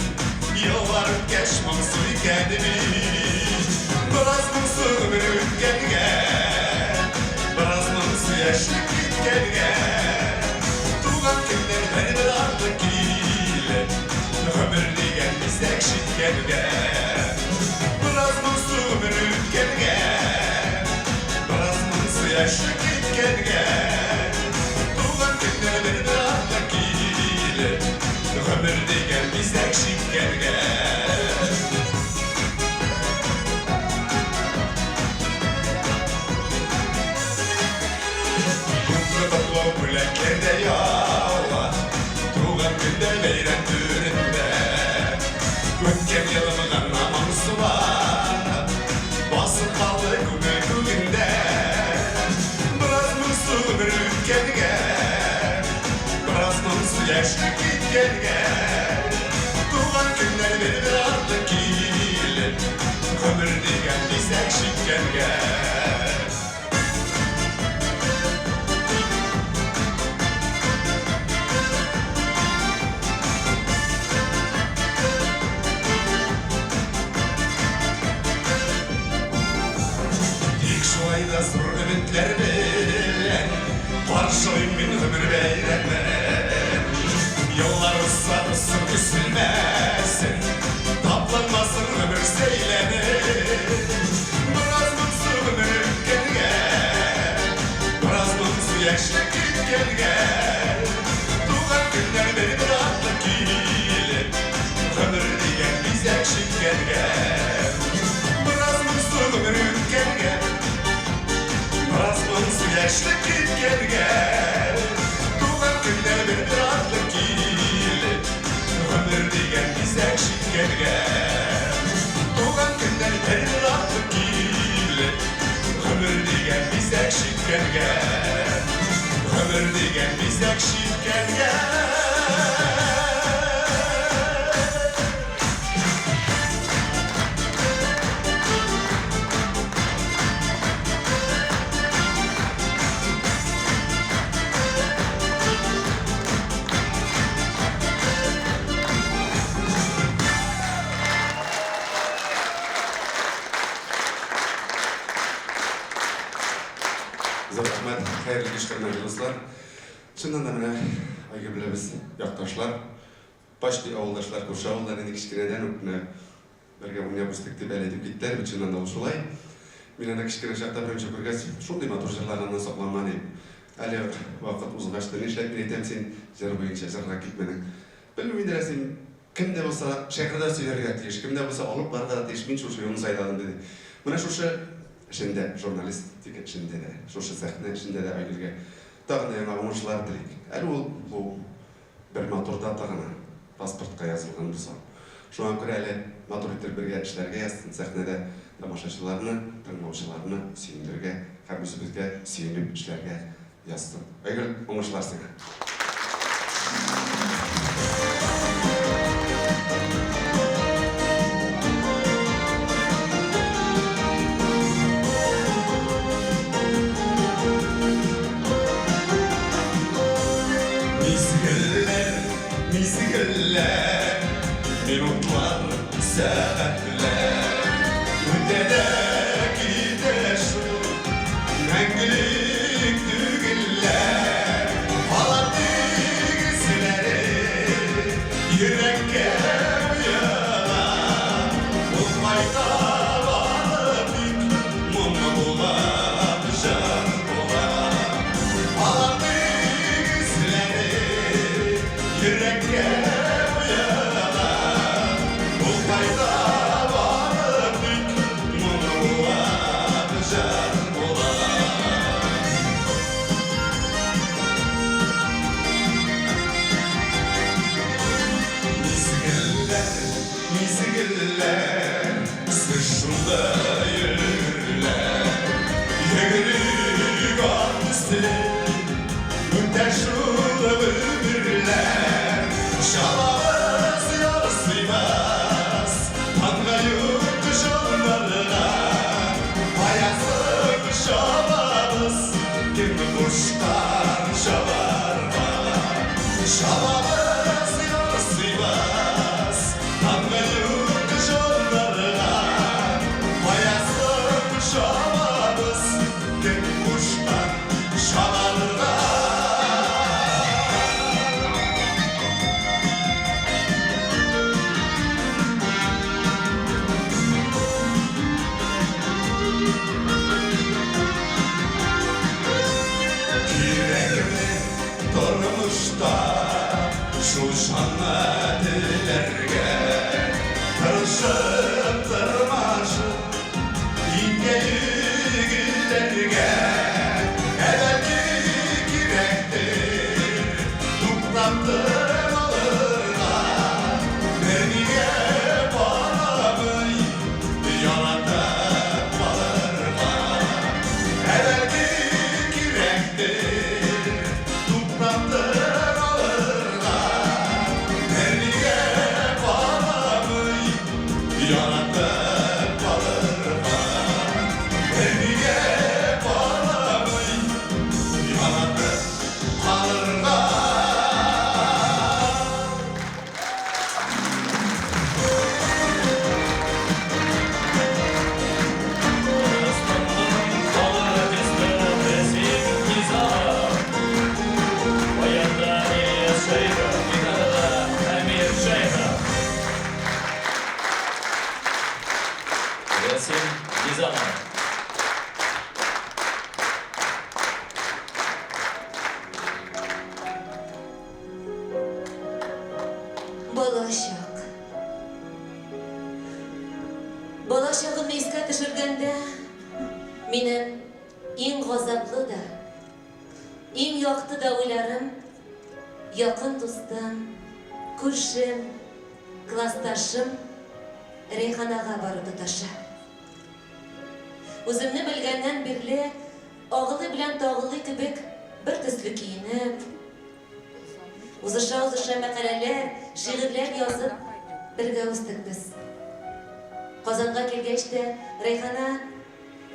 Speaker 7: Еллар үткәч моңсу икән бит. Бераз моңсу гомер үткәнгә, Бераз моңсу яшьлек киткәнгә, Туган көннәр бер-бер артлы килеп, Гомер дигән бизәк чиккәнгә. Бераз моңсу гомер үткәнгә, Бераз моңсу яшьлек киткәнгә, Туган көннәр бер-бер артлы килеп, Гомер дигән бизәк чиккәнгә. Күпме котлау бүләкләр дә ява, Туган көндә бәйрәм түрендә. Үткән елым гына моңсуланып, Басып калды күңел күгендә. Бераз моңсу гомер үткәнгә, Бераз моңсу яшьлек киткәнгә, Туган көннәр бер-бер артлы килеп, Гомер дигән бизәк чиккәнгә. Тик шулай да зур өметләр белән Каршылыйм мин гомер бәйрәмен. Еллар узса узсын өзелмәсен, Тапланмасын гомер сәйләне. Бераз моңсу гомер үткәнгә, Бераз моңсу яшьлек киткәнгә, Туган көннәр бер-бер артлы килеп, Гомер дигән бизәк чиккәнгә. Бераз моңсу гомер үткәнгә, Бераз моңсу яшьлек киткәнгә, Туган көннәр бер-бер артлы килеп, Гомер дигән бизәк чиккәнгә. Туган көннәр бер-бер артлы килеп, Гомер дигән бизәк чиккәнгә. Гомер дигән бизәк чиккәнгә.
Speaker 8: Зур рәхмәт, хәерле кич, хөрмәтле дуслар. Чыннан да менә Айгөл белән без якташлар, почти авылдашлар, күрше авылдан инде кечкенәдән үк менә Бергә уйнап үстек дип әле әйтеп киттеләр бит, чыннан да ул шулай. Мин аны кечкенә чакта беренче күргәч, шундый матур җырлаганнан сокланган идем. Әле вакыт узгач та, нишләп, мин әйтәм, син җыр буенча җырга китмәдең? Белмим инде, Рәсим, кем дә булса шигырь дә сөйләргә тиеш, кем дә булса алып барырга да тиеш, мин шушы юлны сайладым, диде. Менә шушы эшендә, журналистика эшендә дә, шушы сәхнә эшендә дә Айгөлгә тагын да яңа уңышлар телик. Әле ул бу Бер матур дата гына паспортка язылган бу сан. Шуңа күрә әле матур итеп бергә эшләргә язсын, сәхнәдә тамашачыларны, тыңлаучыларны сөендерергә һәм үзебезгә сөенеп эшләргә язсын. Айгөл, уңышлар сиңа!
Speaker 7: Мизгелләр, мизгелләр, минутлар, сәгатьләр үтә дә китә. Мизгелләр Сез шунда йөгерләр Йөгерик ат төсле Үтә шул гомерләр Чабабыз, ярсыйбыз Таңга юк җаннарга Каясын чабабыз Кем кушкан чабарга Чабабыз, ярсыйбыз Таңга юк җаннарга Каясын чабабыз Кем кушкан чабарга Кирәкме тормышта шул җанны теләргә Тырышып, тырмашып, иңгә йөгеләргә Ә бәлки кирәктер туктап тын алырга Бернигә карамый яратып калырга Ә бәлки кирәктер туктап тын алырга Бернигә карамый яратып калырга Бернигә карамый яратып калырга
Speaker 4: Татарстанның халык артисты Рәсим Низамов. Баянда Ильяс Шәрипов, гитарада Әмир Шәйхов.
Speaker 3: Рәсим Низамов.
Speaker 1: Балачак. Балачагымны искә төшергәндә, минем иң газаплы да, иң якты да уйларым якын дустым, күршем, классташым Рәйханага барып тоташа. Үземне белгәннән бирле агылый белән тагылый кебек бер төсле киенеп, узыша-узыша мәкаләләр, шигырьләр язып, бергә үстек без. Казанга килгәч тә, Рәйхана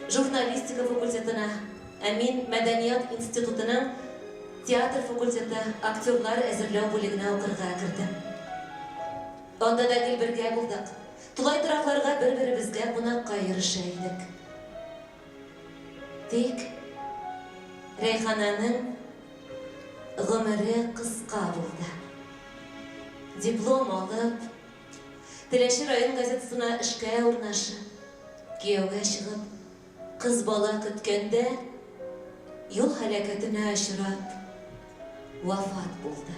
Speaker 1: журналистика факультетына, ә мин мәдәният институтының театр факультеты актерлар әзерләү бүлегенә укырга кердем. Анда да гел бергә булдык, тулай торакларга бер-беребезгә кунакка йөрешә идек. Тик Рәйхананың гомере кыска булды. Диплом алып, Теләче район газетасына эшкә урнашып, кияүгә чыгып, кыз бала көткәндә, юл һәлакәтенә очрап, вафат булды.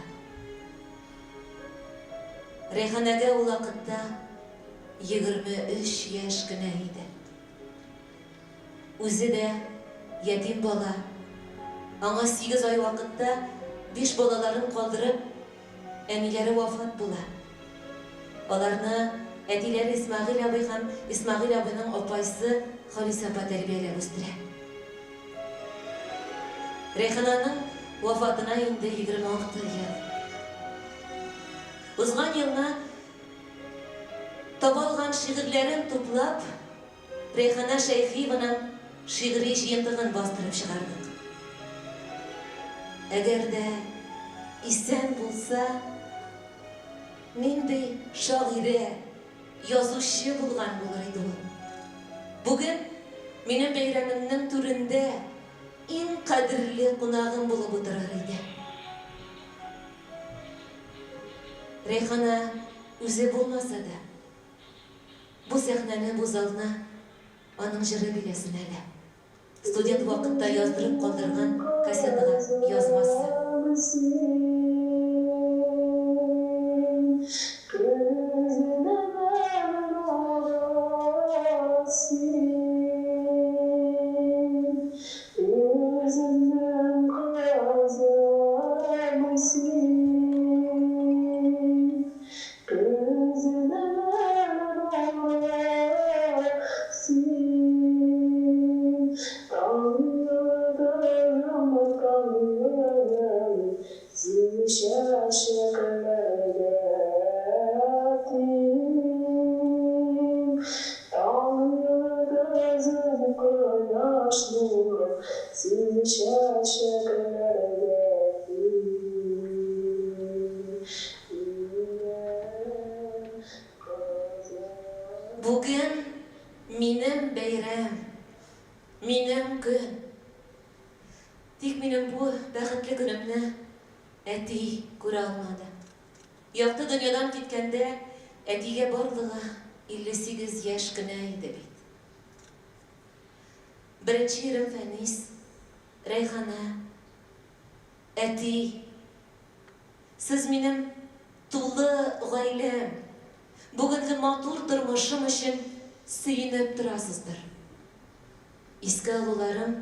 Speaker 1: Рәйханәгә ул вакытта 23 яшь кенә иде. Үзе дә ятим бала. Аңа сигез ай вакытта биш балаларын калдырып, әниләре вафат була. Аларны әтиләре Исмәгыйль абый һәм Исмәгыйль абыйның апайсы Халисә апа тәрбияләп үстерә. Рәйхананың вафатына инде 26 ел. Узган елны таба алган шигырьләрен туплап, Рәйхана Шәйхиеваның шигъри җыентыгын бастырып чыгардык. Әгәр дә исән булса, нинди шагыйрә, язучы булган булыр иде ул. Бүген минем бәйрәмемнең түрендә иң кадерле кунагым булып утырыр иде. Рәйхана үзе булмаса да, Бу сәхнәне, бу залны аның җыры биләсен әле. Студент вакытта яздырып калдырган кассетага язмасы.
Speaker 9: Таңны кояш нуры Син чәчәкләргә
Speaker 1: Бүген минем бәйрәм, минем көн. Тик минем бу бәхетле көнемне әти күрә алмады. Якты дөньядан киткәндә әтигә барлыгы 58 яшь кенә иде бит. Беренче ирем Фәнис, Рәйхана, әти, сез минем тулы гаиләм, бүгенге матур тормышым өчен сөенеп торасыздыр. Искә алуларым,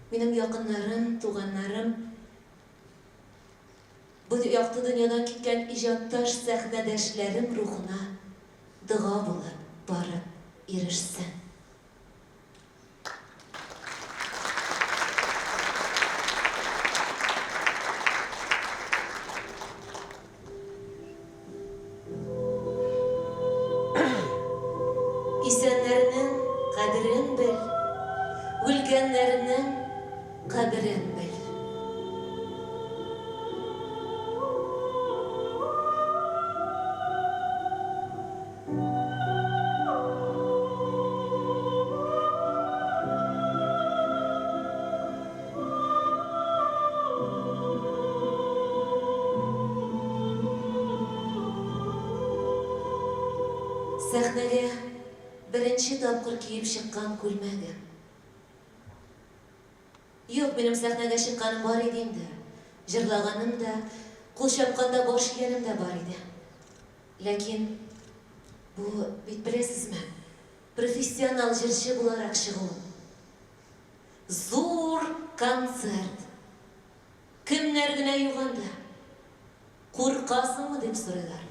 Speaker 1: минем якыннарым, туганнарым, бу якты дөньядан киткән иҗатташ сәхнәдәшләрем рухына дога булып барып ирешсен. Исәннәрнең кадерен бел, үлгәннәрнең каберен бел. Сәхнәгә беренче тапкыр киеп чыккан күлмәгем. Юк, минем сәхнәгә чыкканым бар иде инде. Җырлаганым да, кул чапканда баш игәнем дә бар иде. Ләкин бу бит беләсезме, профессионал җырчы буларак чыгу. Зур концерт. Кемнәр генә юк анда. Куркасыңмы дип сорыйлар.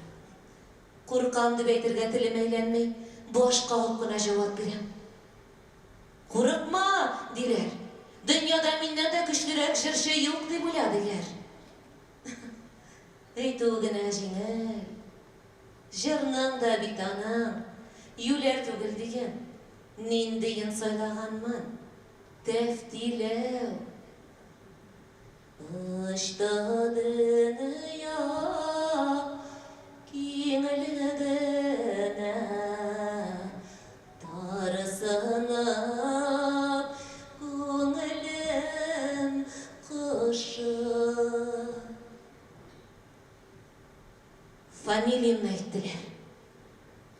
Speaker 1: Куркам дип әйтергә телем әйләнми, баш кагып кына җавап бирәм. Курыкма, диләр. Дөньяда миннән дә көчлерәк җырчы юк дип уйла, диләр. Әйтүе генә җиңел. Җырның да бит аның, юләр түгел диген, ниндиен сайлаганмын. Тәфтиләү. Очты дөнья киңлегенә Тарсынып күңелем кошы. Фамилиямне әйттеләр.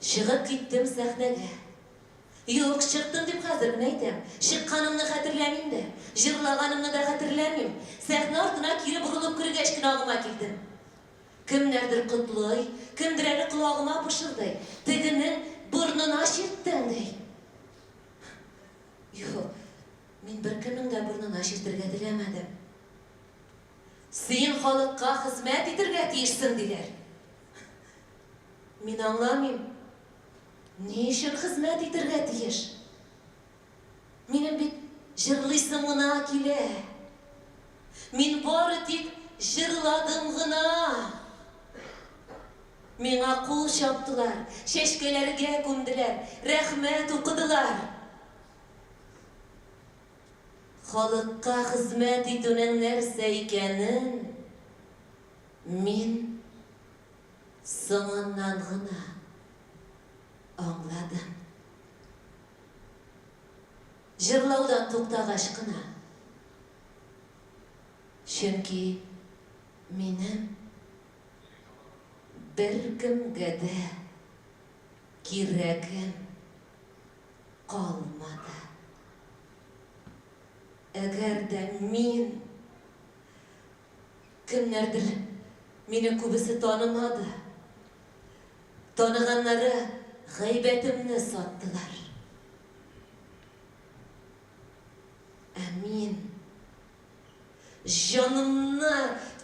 Speaker 1: Чыгып киттем сәхнәгә. Юк, чыктым дип хәзер генә әйтәм. Чыкканымны хәтерләмим дә, җырлаганымны да хәтерләмим. Сәхнә артына кире борылып кергәч кенә аңыма килдем. Кемнәрдер котлый, кемдер әле колагыма пышылдый, тегенең борынына чирттең, ди. Юк, мин беркемнең дә борынына чиртергә теләмәдем. Син халыкка хезмәт итергә тиешсең, диләр. Мин аңламыйм, ни өчен хезмәт итергә тиеш? Минем бит җырлыйсым гына килә. Мин бары тик җырладым гына. Миңа кул чаптылар, чәчкәләргә күмделәр, рәхмәт укыдылар. Халыкка хезмәт итүнең нәрсә икәнен мин соңыннан гына аңладым. Җырлаудан туктагач кына. Чөнки минем беркемгә дә кирәгем калмады. Әгәр дә мин кемнәрдер мине күбесе танымады. Таныганнары гайбәтемне саттылар. Ә мин җанымны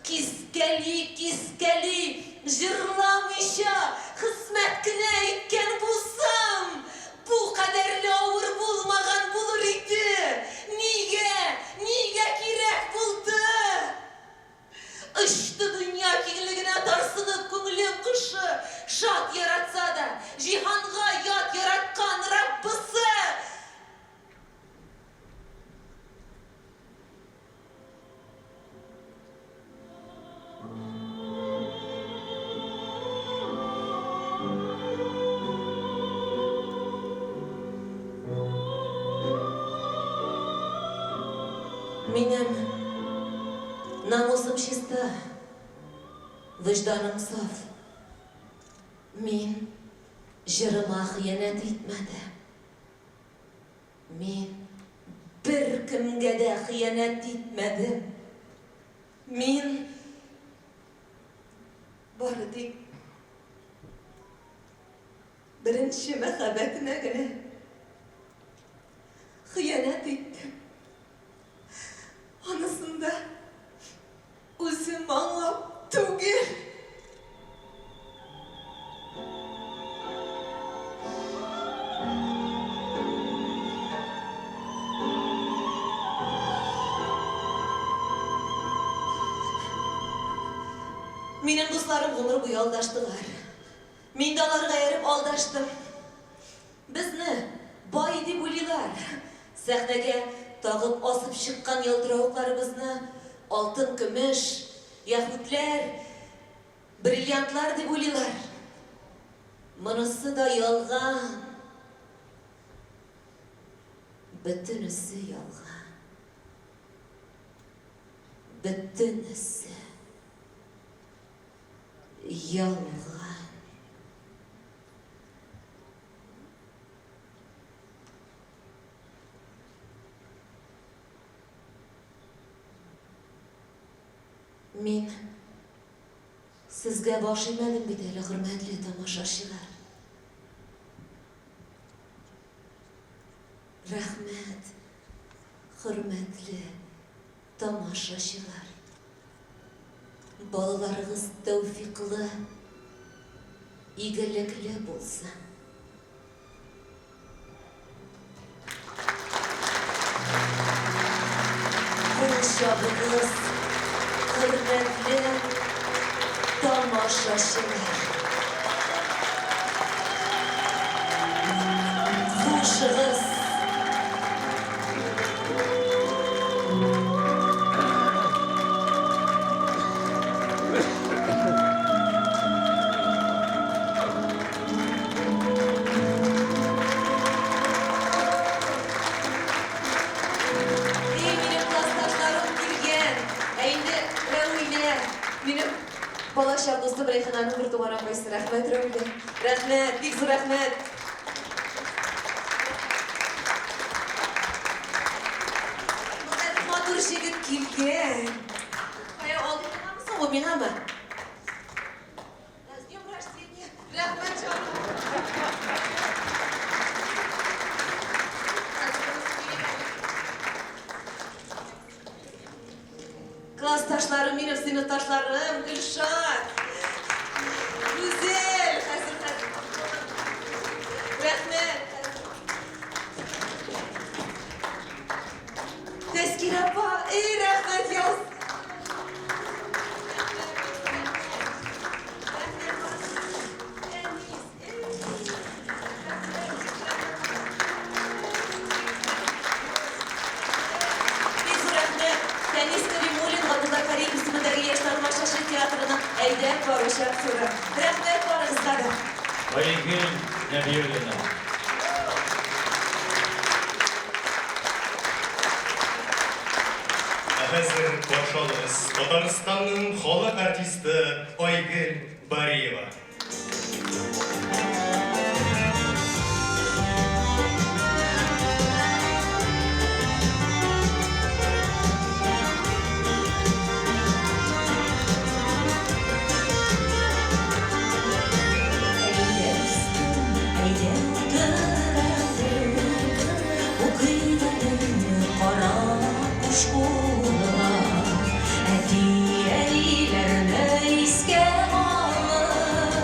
Speaker 1: кискәли-кискәли җырламыйча хезмәт кенә иткән булсам, бу кадәрле авыр булмаган булыр иде. Нигә, нигә кирәк булды? Очты дөнья киңлегенә тарсынып күңелем кошы, Шат яратса да, җиһанга ят яраткан. Минем намусым чиста, вөҗданым саф. Мин җырыма хыянәт итмәдем. Мин беркемгә дә хыянәт итмәдем. Мин бары тик беренче мәхәббәтемә генә хыянәт иттем. Анысын да үзем аңлап түгел. Минем дусларым гомер буе алдаштылар. Мин дә аларга ияреп алдаштым. Безне бай дип уйлыйлар. Сәхнәгә тагып асып чыккан ялтыравыкларыбызны алтын-көмеш, яһүдләр, бриллиантлар дип уйлыйлар. Монысы да ялган. Бөтенесе ялган. Бөтенесе ялган. Мин сезгә баш имәдем бит әле, хөрмәтле тамашачылар. Рәхмәт, хөрмәтле тамашачылар. Балаларыгыз тәүфикълы, игелекле булсын. Кул чабыгыз, хөрмәтле тамашачылар. Хушыгыз! Эй, минем классташларым килгән! Ә инде Рәүилә, минем балачак дустым Рәйхананың бертуган апайсы. Рәхмәт, Рәүилә. Рәхмәт, бик зур рәхмәт. Монда бик матур җегет килгән. Кая алдың миңамы соң бу, миңамы? С днем рождения! Рәхмәт, җаным! Классташларым, минем сыйныфташларым, Гөлшат, Гүзәл, хәзер, хәзер. Рәхмәт. Тәскирә апа, эй, рәхмәт, яз. Бик зур рәхмәт Фәнис Кәримуллин, Габдулла Кариев исемендәге Яшь тамашачы театрының әйдәп баручы актеры. Рәхмәт барыгызга да.
Speaker 4: Айгөл Нәбиуллина.
Speaker 2: Ә хәзер каршы алыгыз Татарстанның халык артисты Айгөл Бариева.
Speaker 1: Әйдә, дустым, әйдә утыр әле, Укыйк әле кара кушкулар, Әти-әниләрне искә алып.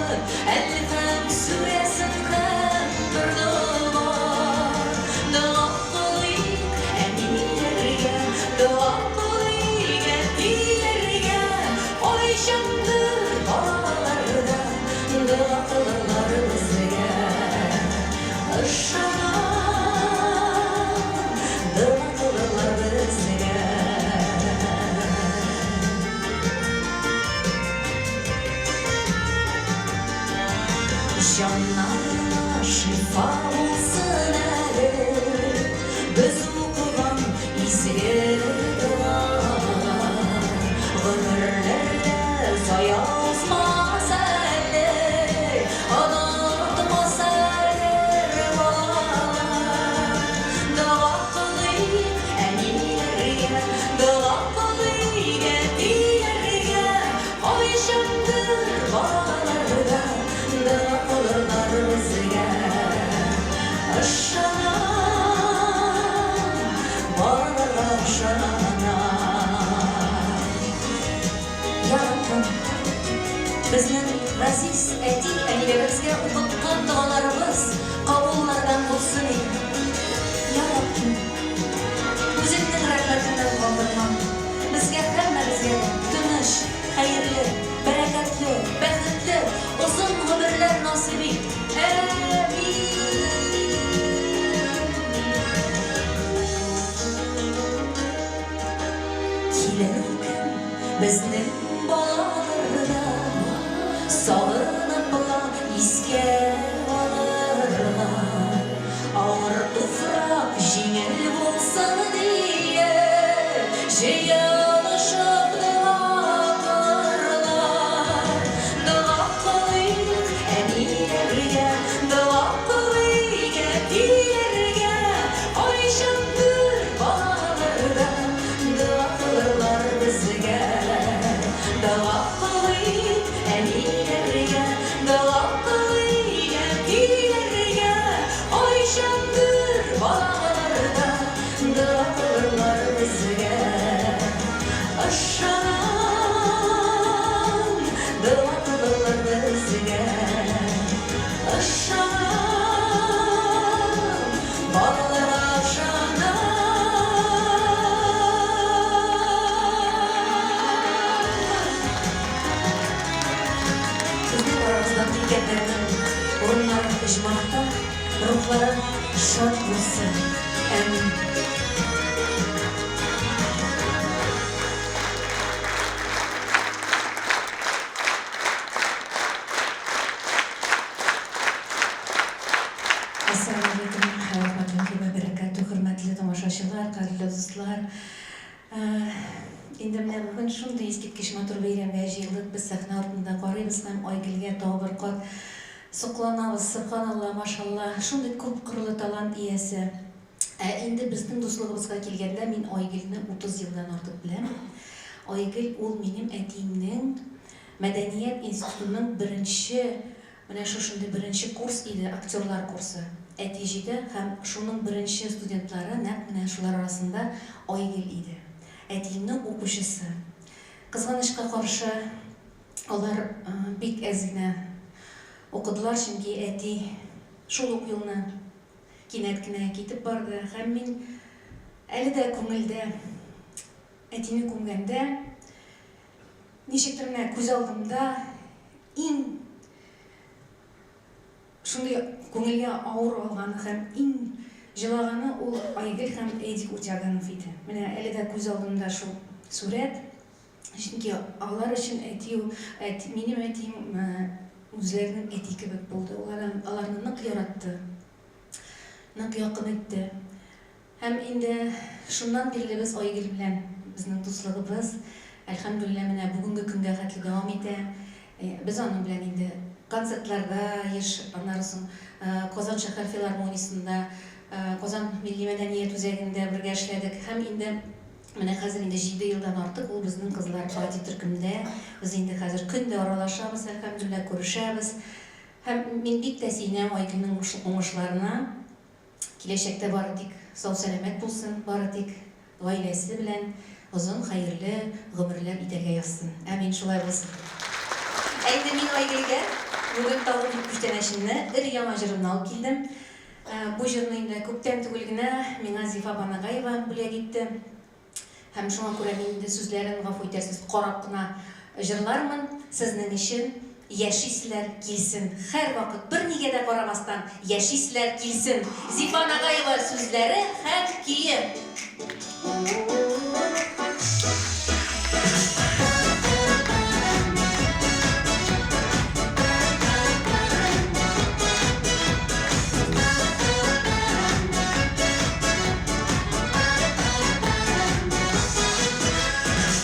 Speaker 1: Безнең газиз әти-әниләребезгә укыткан догаларыбыз кабуллардан булсын иде. Я Раббым, үзеңнең рәхмәтеңнән калдырма. Безгә һәммәбезгә дә тыныч, хәерле, бәрәкәтле, бәхетле, озын гомерләр насыйп ит. Әмин! Килер көн безнең балаларда Сагынып ла искә алырга. Авыр туфрак җиңел булсын диеп, Җыелышып дога кылырлар. Дога кылыйк әниләргә, Дога кылыйк әтиләргә, Кайчандыр балаларда Дога кылырлар безгә. Дога кылыйк әниләргә, Дога кылыйк әтиләргә, Кайчандыр балаларда Дога кылырлар безгә. Ышанам, дога кылырлар безгә. Ышанам, балаларга ышанам. Безнең арабыздан киткәннәрнең урыннары оҗмахта, рухлары шат булсын. Әмин.
Speaker 10: Әссәламү галәйкүм вә рахмәтуллаһи вә бәрәкәтүһ, хөрмәтле тамашачылар, кадерле дуслар. Инде менә бүген шундый искиткеч матур бәйрәмгә җыелдык. Без сәхнә артында карыйбыз һәм Айгөлгә тагы бер кат сокланабыз. Сөбханалла, машалла, шундый күпкырлы талант иясе. Ә инде безнең дуслыгыбызга килгәндә, мин Айгөлне 30 елдан артык беләм. Айгөл ул минем әтиемнең мәдәният институтының беренче, менә шушындый беренче курс иде, актерлар курсы. Әти җыйды һәм шуның беренче студентлары нәкъ менә шулар арасында Айгөл иде. Әтиемнең укучысы. Кызганычка каршы, алар бик әз генә укыдылар, чөнки әти шул ук елны Кинәт кенә китеп барды һәм мин әле дә күңелдә әтине күмгәндә, ничектер менә күз алдымда иң шундый күңелгә авыр алганы һәм иң җылаганы ул Айгөл һәм Эдик Утяганов иде. Менә әле дә күз алдымда шул сурәт. Чөнки алар өчен әти, әти, минем әтием үзләренең әти кебек булды. Алар аларны нык яратты, нык якын итте. Һәм инде шуннан бирле без Айгөл белән безнең дуслыгыбыз, әлхәмдүлилләһ, менә бүгенге көнгә хәтле дәвам итә. Без аның белән инде концертларда еш, аннары соң Казан шәһәр филармониясендә, Казан милли мәдәният үзәгендә бергә эшләдек. Һәм инде Менә хәзер инде җиде елдан артык ул безнең кызлар пати төркемдә. Без инде хәзер көн дә аралашабыз, әлхәмдүлилләһ, күрешәбез. Һәм мин бик тә сөенәм Айгөлнең уңышларына. Киләчәктә бары тик сау-сәламәт булсын, бары тик гаиләсе белән озын, хәерле гомерләр итәргә язсын. Амин, шулай булсын. Ә инде мин Айгөлгә бүген тагын бер күчтәнәчемне, өр-яңа җырымны алып килдем. Бу җырны инде күптән түгел генә миңа Зифа Банагаева бүләк итте. Һәм шуңа күрә мин инде сүзләрен, гафу итәрсез, карап кына җырлармын. Сезнең өчен Яшиселәр килсен. Һәрвакыт, бернигә дә карамастан, яшиселәр килсен. Зифа Нагаева сүзләре һәм көе.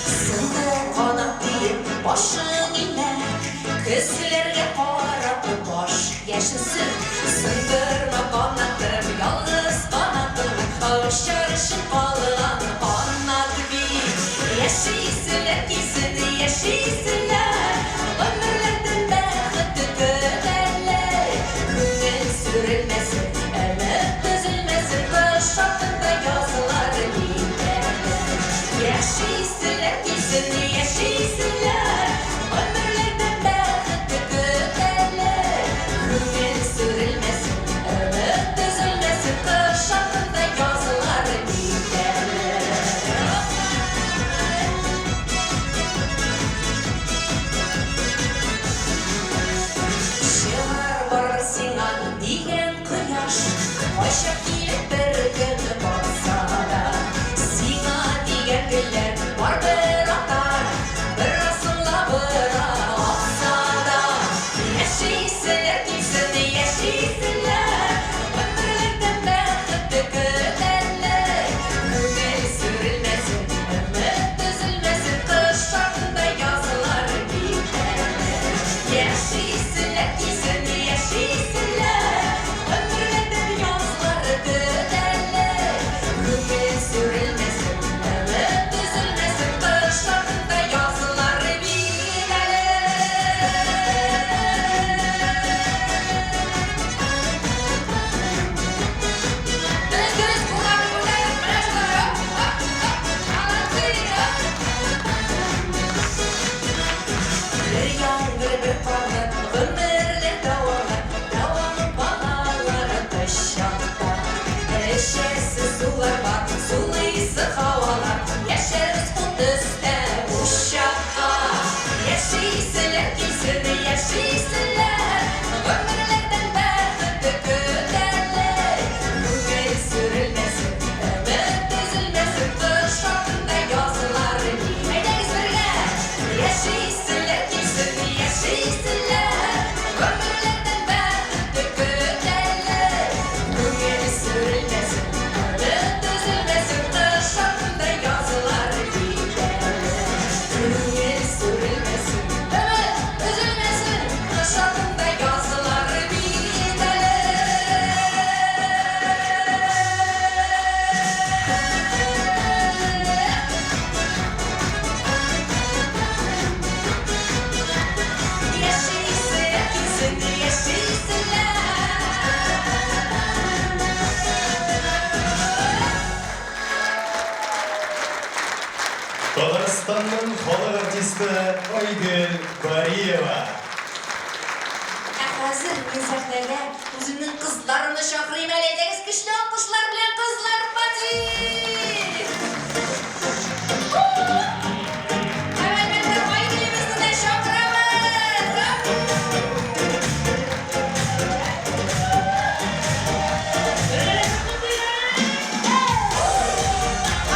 Speaker 10: Сынды канат диеп башың имә, Көзгеләргә карап баш яшесен. Сындырма канатым, ялгыз канатым, Очар өчен калган канат бит.
Speaker 1: Кайчак килеп бер көн батса да, Сиңа дигән гөлләр барыбер атар, Бераз соңлабрак атса да. Яшиселәр килсен, яшиселәр, Гомерлектән бәхет көтәләр. Күңел сүрелмәсен, өмет өзелмәсен, Кыш артында язлар бит әле. Яшиселәр килсен, яшиселәр, Гомерлектән язлар көтәләр. Күңел сүрелмәсен, өмет өзелмәсен, Кыш артында язлар бит әле. Дөрес, дөрес, кулларны күтәреп, менә шулай, оп, оп, оп, молодцы, оп. Бер яңгыр, бер карны, гомерлек дәвамы, дәвамы балалар кочакта. Эчәсе сулар бар, сулыйсы һавалар, яшәрбез ут өстәп учакка. Яшиселәр килсен, яшиселәр, гомерләрдән бәхет көтәләр. Күңел сүрелмәсен, өмет өзелмәсен, кыш артында язлар. Әйдәгез бергә! Яшиселәр килсен, яшиселәр, гомерләрдән бәхет көтәләр. Күңел сүрелмәсен, өмет өзелмәсен, кыш артында язлар китәләр. Күңел сүрелмәсен, өмет өзелмәсен, кыш артында язлар битәләр. Яшиселәр килсен, яшиселәр.
Speaker 2: Татарстанның халык артисты Айгөл Бариева.
Speaker 1: Ә хәзер мин сәхнәгә үземнең кызларымны чакырыйм әле. Әйдәгез, көчле алкышлар белән кызлар пати! Һәм әлбәттә, Айгөлебезне дә чакырабыз!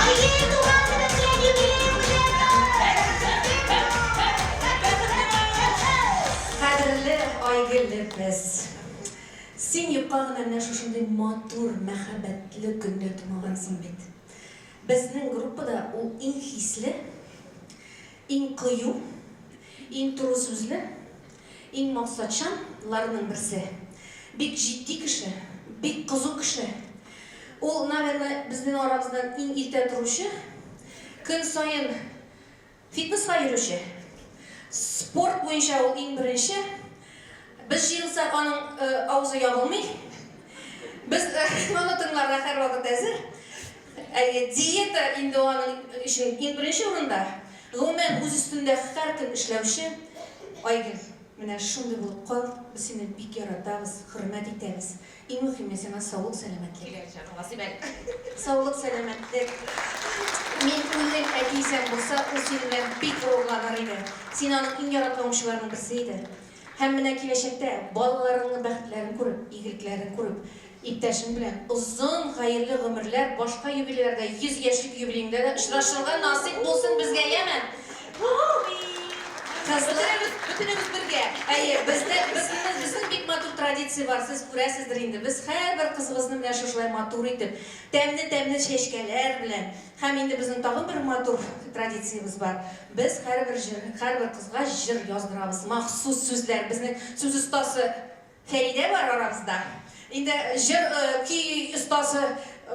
Speaker 11: Айгөл туган көнең белән, юбилеең белән!
Speaker 6: Кадерле Айгөлебез! Син юкка гына менә шушындый матур, мәхәббәтле көндә тумагансың бит. Безнең группада ул иң хисле, иң кыю, иң туры сүзле, иң максатчан ларның берсе. Бик җитди кеше, бик кызу кеше. Ул, наверное, безнең арабыздан иң иртә торучы, көн саен Фитнеска йөрүче. Спорт буенча ул иң беренче. Без җыелсак, аның авызы ябылмый. Без аны тыңларга һәрвакыт әзер. Әйе, диета инде аның өчен иң беренче урында. Гомумән, үз өстендә һәр көн эшләүче Айгөл. Менә шундый булып кал, без сине бик яратабыз, хөрмәт итәбез. Иң мөхиме сиңа саулык, сәламәтлек.
Speaker 1: Килә, җаным, Гасыйм әле.
Speaker 6: Саулык, сәламәтлек. Мин уйлыйм, әти исән булса, ул синең белән бик горурланыр иде. Син аның иң яраткан укучыларының берсе иде. Һәм менә киләчәктә балаларыңның бәхетләрен күреп, игелекләрен күреп, иптәшең белән озын хәерле гомерләр, башка юбилейларда, 100 яшьлек юбилееңдә дә очрашырга насыйп булсын безгә, яме? Кызлар.
Speaker 1: Бөтенебез, бөтенебез бергә.
Speaker 6: Әйе, бездә, безнең, безнең бик матур традиция бар, сез күрәсездер инде. Без һәрбер кызыбызны менә шушылай матур итеп, тәмле-тәмле чәчкәләр белән. Һәм инде безнең тагын бер матур традициябез бар. Без һәрбер җыр, һәрбер кызга җыр яздырабыз. Махсус сүзләр. Безнең сүз остасы Фәридә бар арабызда. Инде җыр, көй остасы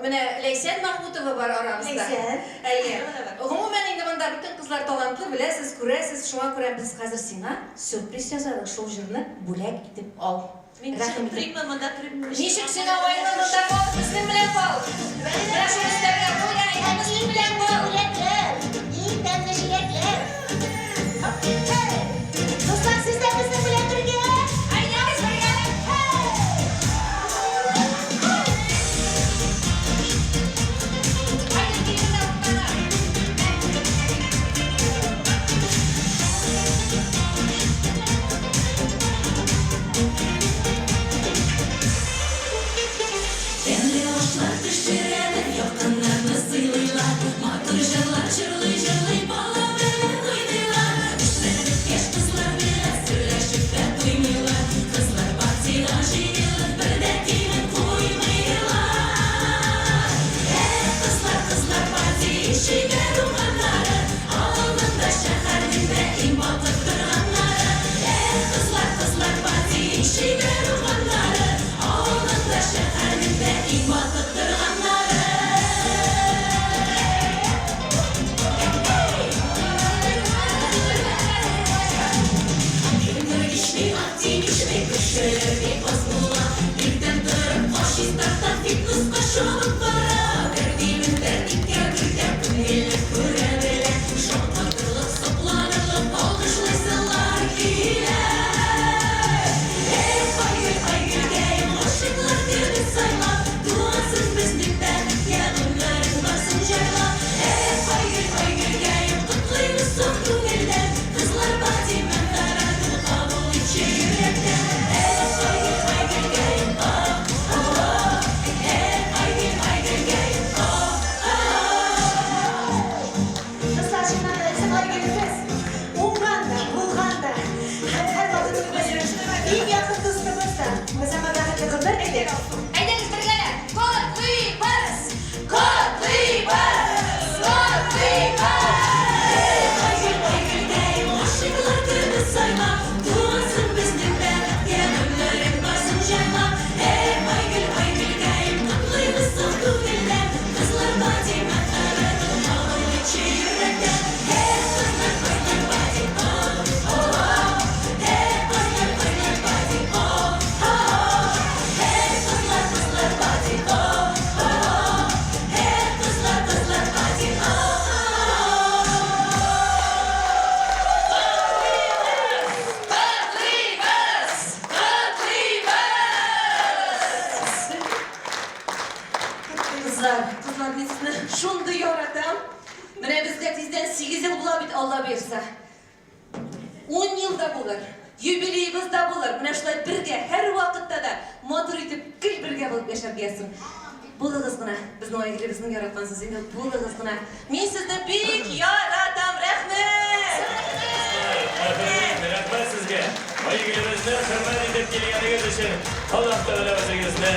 Speaker 6: менә Ләйсән Мәхмүтова бар арабызда.
Speaker 1: Ләйсән.
Speaker 6: Әйе. Гомумән инде монда бөтен кызлар талантлы, беләсез, күрәсез. Шуңа күрә без хәзер сиңа сюрприз ясадык, шул җырны бүләк итеп ал.
Speaker 1: Мин
Speaker 6: Рәхим
Speaker 1: чыгып
Speaker 6: итеп.
Speaker 1: торыйммы, монда торыйммы?
Speaker 6: Ничек сиңа уңайлы, монда кал, безнең белән кал. Менә шул өстәлгә куй да, әйдә безнең белән кал.
Speaker 11: Бүләкләр, иң тәмле җиләкләр. Дуслар, сез дә безнең белән бергә.
Speaker 6: Әйдәгез бергәләп. Айгөл, килегез арттан.
Speaker 1: Тәмле пешерәләр, якыннарны сыйлыйлар. Матур җырлар җырлый-җырлый бала белән уйныйлар. Эшләр беткәч кызлар белән сөйләшеп тә туймыйлар. Кызлар патига җыелып бер дә кимен куймыйлар. Эх, кызлар, кызлар пати, чибәр уңганнары, авылның да, шәһәрнең дә иң батып торганнары. Эх, кызлар, кызлар пати, чибәр уңганнары, авылның да, шәһәрнең дә иң батып торганнары. Энергичный, оптимичный кешеләр бик аз була. Иртән торып, каш чистарта, фитнеска чабып бара. Тәртибен тәртипкә кертә, күңелле күрә белә. Шаккатырлык, сокланырлык, алкышлыйсылар килә. Эх, Айгөл, Айгөлкәем, гашыйклар кебек сайлап, тугансың безнең бәхеткә, гомерең барсын җайлап. Эх, Айгөл, Айгөлкәем, котлыйбыз саф күңелдән, кызлар пати мәхәббәтен кабул итче йөрәктән. Эх, Айгөл, Айгөлкәем, а, а, эх, Айгөл, Айгөлкәем, а, а.
Speaker 11: Дуслар, чыннан да, безнең Айгөлебез уңган да, булган да һәм һәрвакыт үзебезнең иң якын дустыбыз да. Без аңа бәхетле гомер телик.
Speaker 6: Әйдәгез бергәләп, котлыйбыз!
Speaker 1: Котлыйбыз! Котлыйбыз! Айгөл, Айгөлкәем, гашыйклар кебек сайлап, тугансың безнең бәхеткә, гомерең барсын җайлап. Эх, Айгөл, Айгөлкәем, котлыйбыз саф күңелдән, кызлар пати мәхәббәтен кабул итче йөрәктән. Эх, кызлар, кызлар пати, о, о, эх, кызлар, кызлар пати, о, о, эх, кызлар, кызлар пати, о, о, эх, кызлар, кызлар пати, о, Котлыйбыз! Котлыйбыз! Кызлар, кызлар, мин сезне шундый яратам. Менә безгә тиздән 8 ел була бит, Алла боерса. 10 ел да булыр, юбилеебыз да булыр. Менә шулай бергә, һәрвакытта да матур итеп гел бергә булып яшәргә язсын. Булыгыз гына, безнең Айгөлебезнең яраткан сүзе инде, булыгыз гына. Мин сезне бик яратам, рәхмәт!
Speaker 4: Рәхмәт, рәхмәт сезгә. Айгөлебезне хөрмәт итеп килгәнегез өчен Аллаһ Тәгалә үзегезне